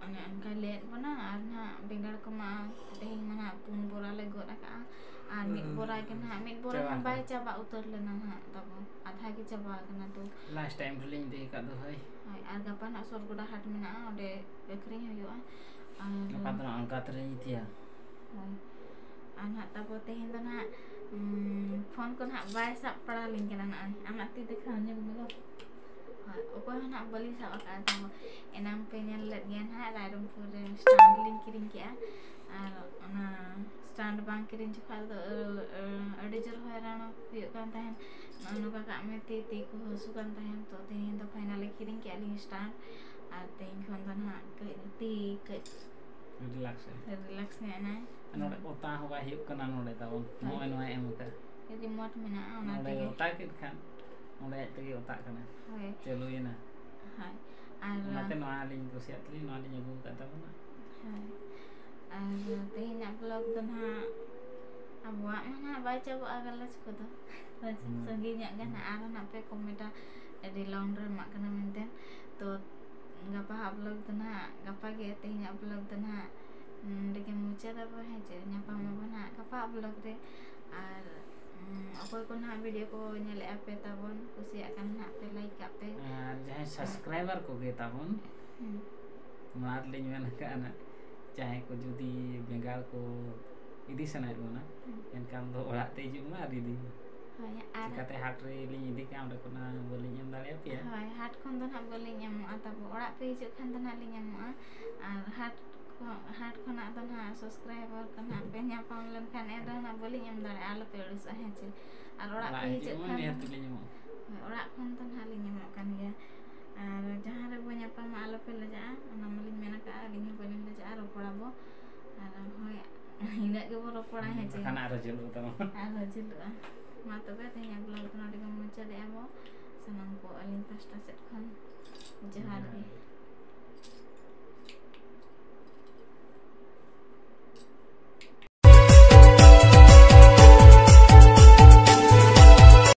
ᱚᱱᱮ ᱚᱱᱠᱟᱭ ᱞᱟᱹᱭᱮᱫ ᱵᱚᱱᱟ, ᱟᱨ ᱱᱟᱦᱟᱜ ᱵᱮᱸᱜᱟᱲ ᱠᱚᱢᱟ ᱛᱮᱦᱮᱧ ᱢᱟ ᱱᱟᱦᱟᱜ ᱯᱩᱱ ᱵᱚᱨᱟ ᱞᱮ ᱜᱚᱫ ᱟᱠᱟᱜᱼᱟ, ᱟᱨ ᱢᱤᱫ ᱵᱚᱨᱟ ᱜᱮ ᱱᱟᱦᱟᱜ, ᱢᱤᱫ ᱵᱚᱨᱟ ᱪᱟᱵᱟ ᱦᱚᱸ ᱵᱟᱭ ᱟᱠᱟᱱᱟ᱾ ᱪᱟᱵᱟ ᱩᱛᱟᱹᱨ ᱞᱮᱱᱟ ᱱᱟᱦᱟᱜ ᱛᱟᱵᱚ, ᱟᱫᱷᱟ ᱜᱮ ᱪᱟᱵᱟ ᱟᱠᱟᱱᱟ᱾ ᱛᱚ ᱞᱟᱥᱴ ᱴᱟᱭᱤᱢ ᱨᱮᱞᱤᱧ ᱤᱫᱤ ᱟᱠᱟᱫ ᱫᱚ, ᱦᱳᱭ᱾ ᱦᱳᱭ, ᱟᱨ ᱜᱟᱯᱟ ᱱᱟᱦᱟᱜ ᱥᱚᱨᱜᱚᱰᱟ ᱦᱟᱴ ᱢᱮᱱᱟᱜᱼᱟ, ᱚᱸᱰᱮ ᱟᱹᱠᱷᱨᱤᱧ ᱦᱩᱭᱩᱜᱼᱟ᱾ ᱟᱨ ᱜᱟᱯᱟ ᱫᱚ ᱱᱟᱦᱟᱜ ᱚᱱᱠᱟ ᱛᱮᱞᱤᱧ ᱤᱫᱤᱭᱟ᱾ ᱦᱳᱭ᱾ ᱟᱨ ᱱᱟᱦᱟᱜ ᱛᱟᱵᱚ ᱛᱮᱦᱮᱧ ᱫᱚ ᱱᱟᱦᱟᱜ, ᱩᱸ, ᱯᱷᱳᱱ ᱠᱚ ᱱᱟᱦᱟᱜ ᱵᱟᱭ ᱥᱟᱵ ᱯᱟᱲᱟᱣ ᱞᱤᱧ ᱠᱟᱱᱟ ᱱᱚᱜᱼᱚᱭ᱾ ᱟᱢᱟᱜ ᱛᱤ ᱫᱮᱠᱷᱟᱣ ᱧᱚᱜ ᱢᱮ ᱜᱚ᱾ ᱦᱳᱭ, ᱚᱠᱚᱭ ᱦᱚᱸ ᱱᱟᱦᱟᱜ ᱵᱟᱹᱞᱤᱧ ᱥᱟᱵ ᱟᱠᱟᱫᱼᱟ ᱛᱟᱵᱚ᱾ ᱮᱱᱟᱝ ᱯᱮ ᱧᱮᱞ ᱞᱮᱫ ᱜᱮᱭᱟ ᱱᱟᱦᱟᱜ, ᱨᱟᱭᱨᱚᱝᱯᱩᱨ ᱨᱮ ᱥᱴᱟᱱᱰ ᱞᱤᱧ ᱠᱤᱨᱤᱧ ᱠᱮᱜᱼᱟ᱾ ᱟᱨ ᱚᱱᱟ ᱥᱴᱟᱱᱰ ᱵᱟᱝ ᱠᱤᱨᱤᱧ ᱡᱚᱠᱷᱟᱡ ᱫᱚ, ᱟᱹ, ᱟᱹ, ᱟᱹᱰᱤ ᱡᱳᱨ ᱦᱚᱭᱨᱟᱱ ᱦᱩᱭᱩᱜ ᱠᱟᱱ ᱛᱟᱦᱮᱸᱫ᱾ ᱱᱚᱜᱼᱚ ᱱᱚᱝᱠᱟ ᱠᱟᱜ ᱢᱮ, ᱛᱤ, ᱛᱤ ᱠᱚ ᱦᱟᱹᱥᱩ ᱠᱟᱱ ᱛᱟᱦᱮᱸᱫ᱾ ᱛᱚ ᱛᱮᱦᱮᱧ ᱫᱚ ᱯᱷᱟᱭᱱᱟᱞᱤ ᱠᱤᱨᱤᱧ ᱠᱮᱜᱼᱟ ᱞᱤᱧ ᱥᱴᱟᱱᱰ᱾ ᱟᱨ ᱛᱮᱦᱮᱧ ᱠᱷᱚᱱ ᱫᱚ ᱱᱟᱦᱟᱜ ᱠᱟᱹᱡ ᱛᱤ ᱠᱟᱹᱡ ᱨᱤᱞᱟᱠᱥ ᱮ᱾ ᱨᱤᱞᱟᱠᱥ ᱧᱚᱜ ᱮᱱᱟᱭ᱾ ᱟᱨ ᱱᱚᱰᱮ ᱚᱛᱟ ᱦᱚᱸ ᱵᱟᱭ ᱦᱩᱭᱩᱜ ᱠᱟᱱᱟ ᱱᱚᱰᱮ ᱛᱟᱵᱚᱱ᱾ ᱦᱳᱭ᱾ ᱱᱚᱜᱼᱚᱭ ᱱᱚᱣᱟ ᱮᱢ ᱟᱠᱟᱫ᱾ ᱨᱤᱢᱳᱴ ᱢᱮᱱᱟᱜᱼᱟ, ᱚᱱᱟ ᱱᱚᱰᱮ ᱛᱮᱜᱮ᱾ ᱚᱛᱟ ᱠᱮᱫ ᱠᱷᱟᱱ ᱱᱚᱰᱮ ᱟᱡ ᱛᱮᱜᱮ ᱚᱛᱟᱜ ᱠᱟᱱᱟ᱾ ᱦᱳᱭ᱾ ᱪᱟᱹᱞᱩᱭᱮᱱᱟ᱾ ᱦᱳᱭ᱾ ᱟᱨ ᱚᱱᱟᱛᱮ ᱱᱚᱣᱟ ᱞᱤᱧ ᱠᱩᱥᱤᱭᱟᱜ ᱛᱮᱞᱤᱧ ᱱᱚᱣᱟ ᱞᱤᱧ ᱟᱹᱜᱩ ᱟᱠᱟᱫ ᱛᱟᱵᱚᱱᱟ᱾ ᱦᱳᱭ᱾ ᱟᱨ ᱛᱮᱦᱮᱧᱟᱜ ᱵᱞᱚᱜ ᱫᱚ ᱱᱟᱦᱟᱜ ᱟᱵᱚᱣᱟᱜ ᱢᱟ ᱱᱟᱦᱟᱜ ᱵᱟᱭ ᱪᱟᱵᱟᱜᱼᱟ ᱜᱟᱞᱚᱪ ᱠᱚᱫᱚ᱾ ᱦᱩᱸ᱾ ᱥᱟᱺᱜᱤᱧᱟᱜ ᱜᱮ ᱱᱟᱦᱟᱜ ᱟᱨᱦᱚᱸ ᱱᱟᱦᱟᱜ ᱯᱮ ᱠᱚᱢᱮᱱᱴᱟ᱾ ᱟᱹᱰᱤ ᱞᱚᱝ ᱰᱨᱟᱢᱟᱜ ᱠᱟᱱᱟ ᱢᱮᱱᱛᱮ᱾ ᱛᱚ ᱜᱟᱯᱟ ᱦᱟᱜ ᱵᱞᱚᱜ ᱫᱚ ᱱᱟᱦᱟᱜ, ᱜᱟᱯᱟ ᱜᱮ, ᱛᱮᱦᱮᱧᱟᱜ ᱵᱞᱚᱜ ᱫᱚ ᱱᱟᱦᱟᱜ ᱱᱚᱸᱰᱮ ᱜᱮ ᱢᱩᱪᱟᱹᱫ ᱟᱵᱚ, ᱦᱮᱸ ᱪᱮ? ᱧᱟᱯᱟᱢ ᱟᱵᱚ ᱱᱟᱦᱟᱜ ᱜᱟᱯᱟ ᱵᱞᱚᱜ ᱨᱮ᱾ ᱟᱨ ᱚᱠᱚᱭ ᱠᱚ ᱱᱟᱦᱟᱜ ᱵᱷᱤᱰᱤᱭᱳ ᱠᱚ ᱧᱮᱞᱮᱫᱼᱟ ᱯᱮ ᱛᱟᱵᱚᱱ, ᱠᱩᱥᱤᱭᱟᱜ ᱠᱟᱱ ᱱᱟᱦᱟᱜ ᱯᱮ, ᱞᱟᱭᱤᱠ ᱠᱟᱜ ᱯᱮ᱾ ᱟᱨ ᱡᱟᱦᱟᱸᱭ ᱥᱟᱵᱥᱠᱨᱟᱭᱵᱟᱨ ᱠᱚᱜᱮ ᱛᱟᱵᱚᱱ, ᱢᱟᱲᱟᱝ ᱨᱮᱞᱤᱧ ᱢᱮᱱ ᱟᱠᱟᱫᱼᱟ ᱱᱟᱜ, ᱡᱟᱦᱟᱸᱭ ᱠᱚ ᱡᱩᱫᱤ ᱵᱮᱸᱜᱟᱲ ᱠᱚ ᱤᱫᱤ ᱥᱟᱱᱟᱭᱮᱫ ᱵᱚᱱᱟ, ᱮᱱᱠᱷᱟᱱ ᱫᱚ ᱚᱲᱟᱜ ᱛᱮ ᱦᱤᱡᱩᱜ ᱢᱟ ᱟᱨ ᱤᱫᱤ ᱢᱟ᱾ ᱦᱳᱭ, ᱟᱨ ᱪᱤᱠᱟᱹᱛᱮ ᱦᱟᱴ ᱨᱮᱞᱤᱧ ᱤᱫᱤ ᱠᱟᱜᱼᱟ, ᱚᱸᱰᱮ ᱠᱷᱚᱱᱟᱜ ᱵᱟᱹᱞᱤᱧ ᱮᱢ ᱫᱟᱲᱮᱭᱟᱯᱮᱭᱟ᱾ ᱦᱳᱭ, ᱦᱟᱴ ᱠᱷᱚᱱ ᱫᱚ ᱱᱟᱦᱟᱜ ᱵᱟᱹᱞᱤᱧ ᱮᱢᱚᱜᱼᱟ, ᱛᱟᱵᱚ ᱚᱲᱟᱜ ᱯᱮ ᱦᱤᱡᱩᱜ ᱠᱷᱟᱱ ᱫᱚ ᱱᱟᱦᱟᱜ ᱞᱤᱧ ᱮᱢᱚᱜᱼᱟ᱾ ᱟᱨ ᱦᱟᱴ ᱠᱷᱚ-, ᱦᱟᱴ ᱠᱷᱚᱱᱟᱜ ᱫᱚ ᱱᱟᱦᱟᱜ ᱥᱟᱵᱥᱠᱨᱟᱭᱵᱟᱨ ᱠᱚ ᱱᱟᱦᱟᱜ ᱯᱮ ᱧᱟᱯᱟᱢ ᱞᱮᱱᱠᱷᱟᱱ, ᱮᱱ ᱨᱮᱦᱚᱸ ᱱᱟᱦᱟᱜ ᱵᱟᱹᱞᱤᱧ ᱮᱢ ᱫᱟᱲᱮᱭᱟᱜᱼᱟ, ᱟᱞᱚᱯᱮ ᱟᱹᱲᱤᱥᱚᱜᱼᱟ, ᱦᱮᱸ ᱪᱮ? ᱟᱨ ᱚᱲᱟᱜ ᱯᱮ ᱦᱤᱡᱩᱜ ᱢᱟ ᱠᱷᱟᱱ ᱱᱤᱦᱟᱹᱛ ᱫᱚ ᱞᱤᱧ ᱮᱢᱚᱜᱼᱟ᱾ ᱦᱳᱭ, ᱚᱲᱟᱜ ᱠᱷᱚᱱ ᱫᱚ ᱱᱟᱦᱟᱜ ᱞᱤᱧ ᱮᱢᱚᱜ ᱠᱟᱱ ᱜᱮᱭᱟ᱾ ᱟᱨ ᱡᱟᱦᱟᱸ ᱨᱮᱵᱚ ᱧᱟᱯᱟᱢᱟ, ᱟᱞᱚᱯᱮ ᱞᱟᱡᱟᱜᱼᱟ, ᱚᱱᱟ ᱢᱟᱞᱤᱧ ᱢᱮᱱ ᱟᱠᱟᱫᱼᱟ, ᱟᱹᱞᱤᱧ ᱦᱚᱸ ᱵᱟᱹᱞᱤᱧ ᱞᱟᱡᱟᱜᱼᱟ, ᱨᱚᱯᱚᱲᱟᱵᱚ᱾ ᱟᱨ ᱦᱳᱭ, ᱤᱱᱟᱹᱜ ᱜᱮᱵᱚ ᱨᱚᱯᱚᱲᱟ, ᱦᱮᱸ ᱪᱮ? ᱵᱟᱠᱷᱟᱱ ᱟᱨᱦᱚᱸ ᱡᱷᱟᱹᱞᱩᱜ ᱛᱟᱵᱚᱱ᱾ ᱟᱨᱦᱚᱸ ᱡᱷᱟᱹᱞᱩᱜᱼᱟ᱾ ᱢᱟ ᱛᱚᱵᱮ, ᱛᱮᱦᱮᱧᱟᱜ ᱵᱞᱚᱜ ᱫᱚ ᱱᱚᱰᱮ ᱜᱮ ᱢᱩᱪᱟᱹᱫᱮᱜᱼᱟ ᱵᱚ᱾ ᱥᱟᱱᱟᱢ ᱠᱚ ᱟᱹᱞᱤᱧ ᱯᱟᱥᱴᱟ ᱥᱮᱫ ᱠᱷᱚᱱ ᱡᱚᱦᱟᱨ ᱜᱮ᱾ ᱡᱚᱦᱟᱨ ᱜᱮ᱾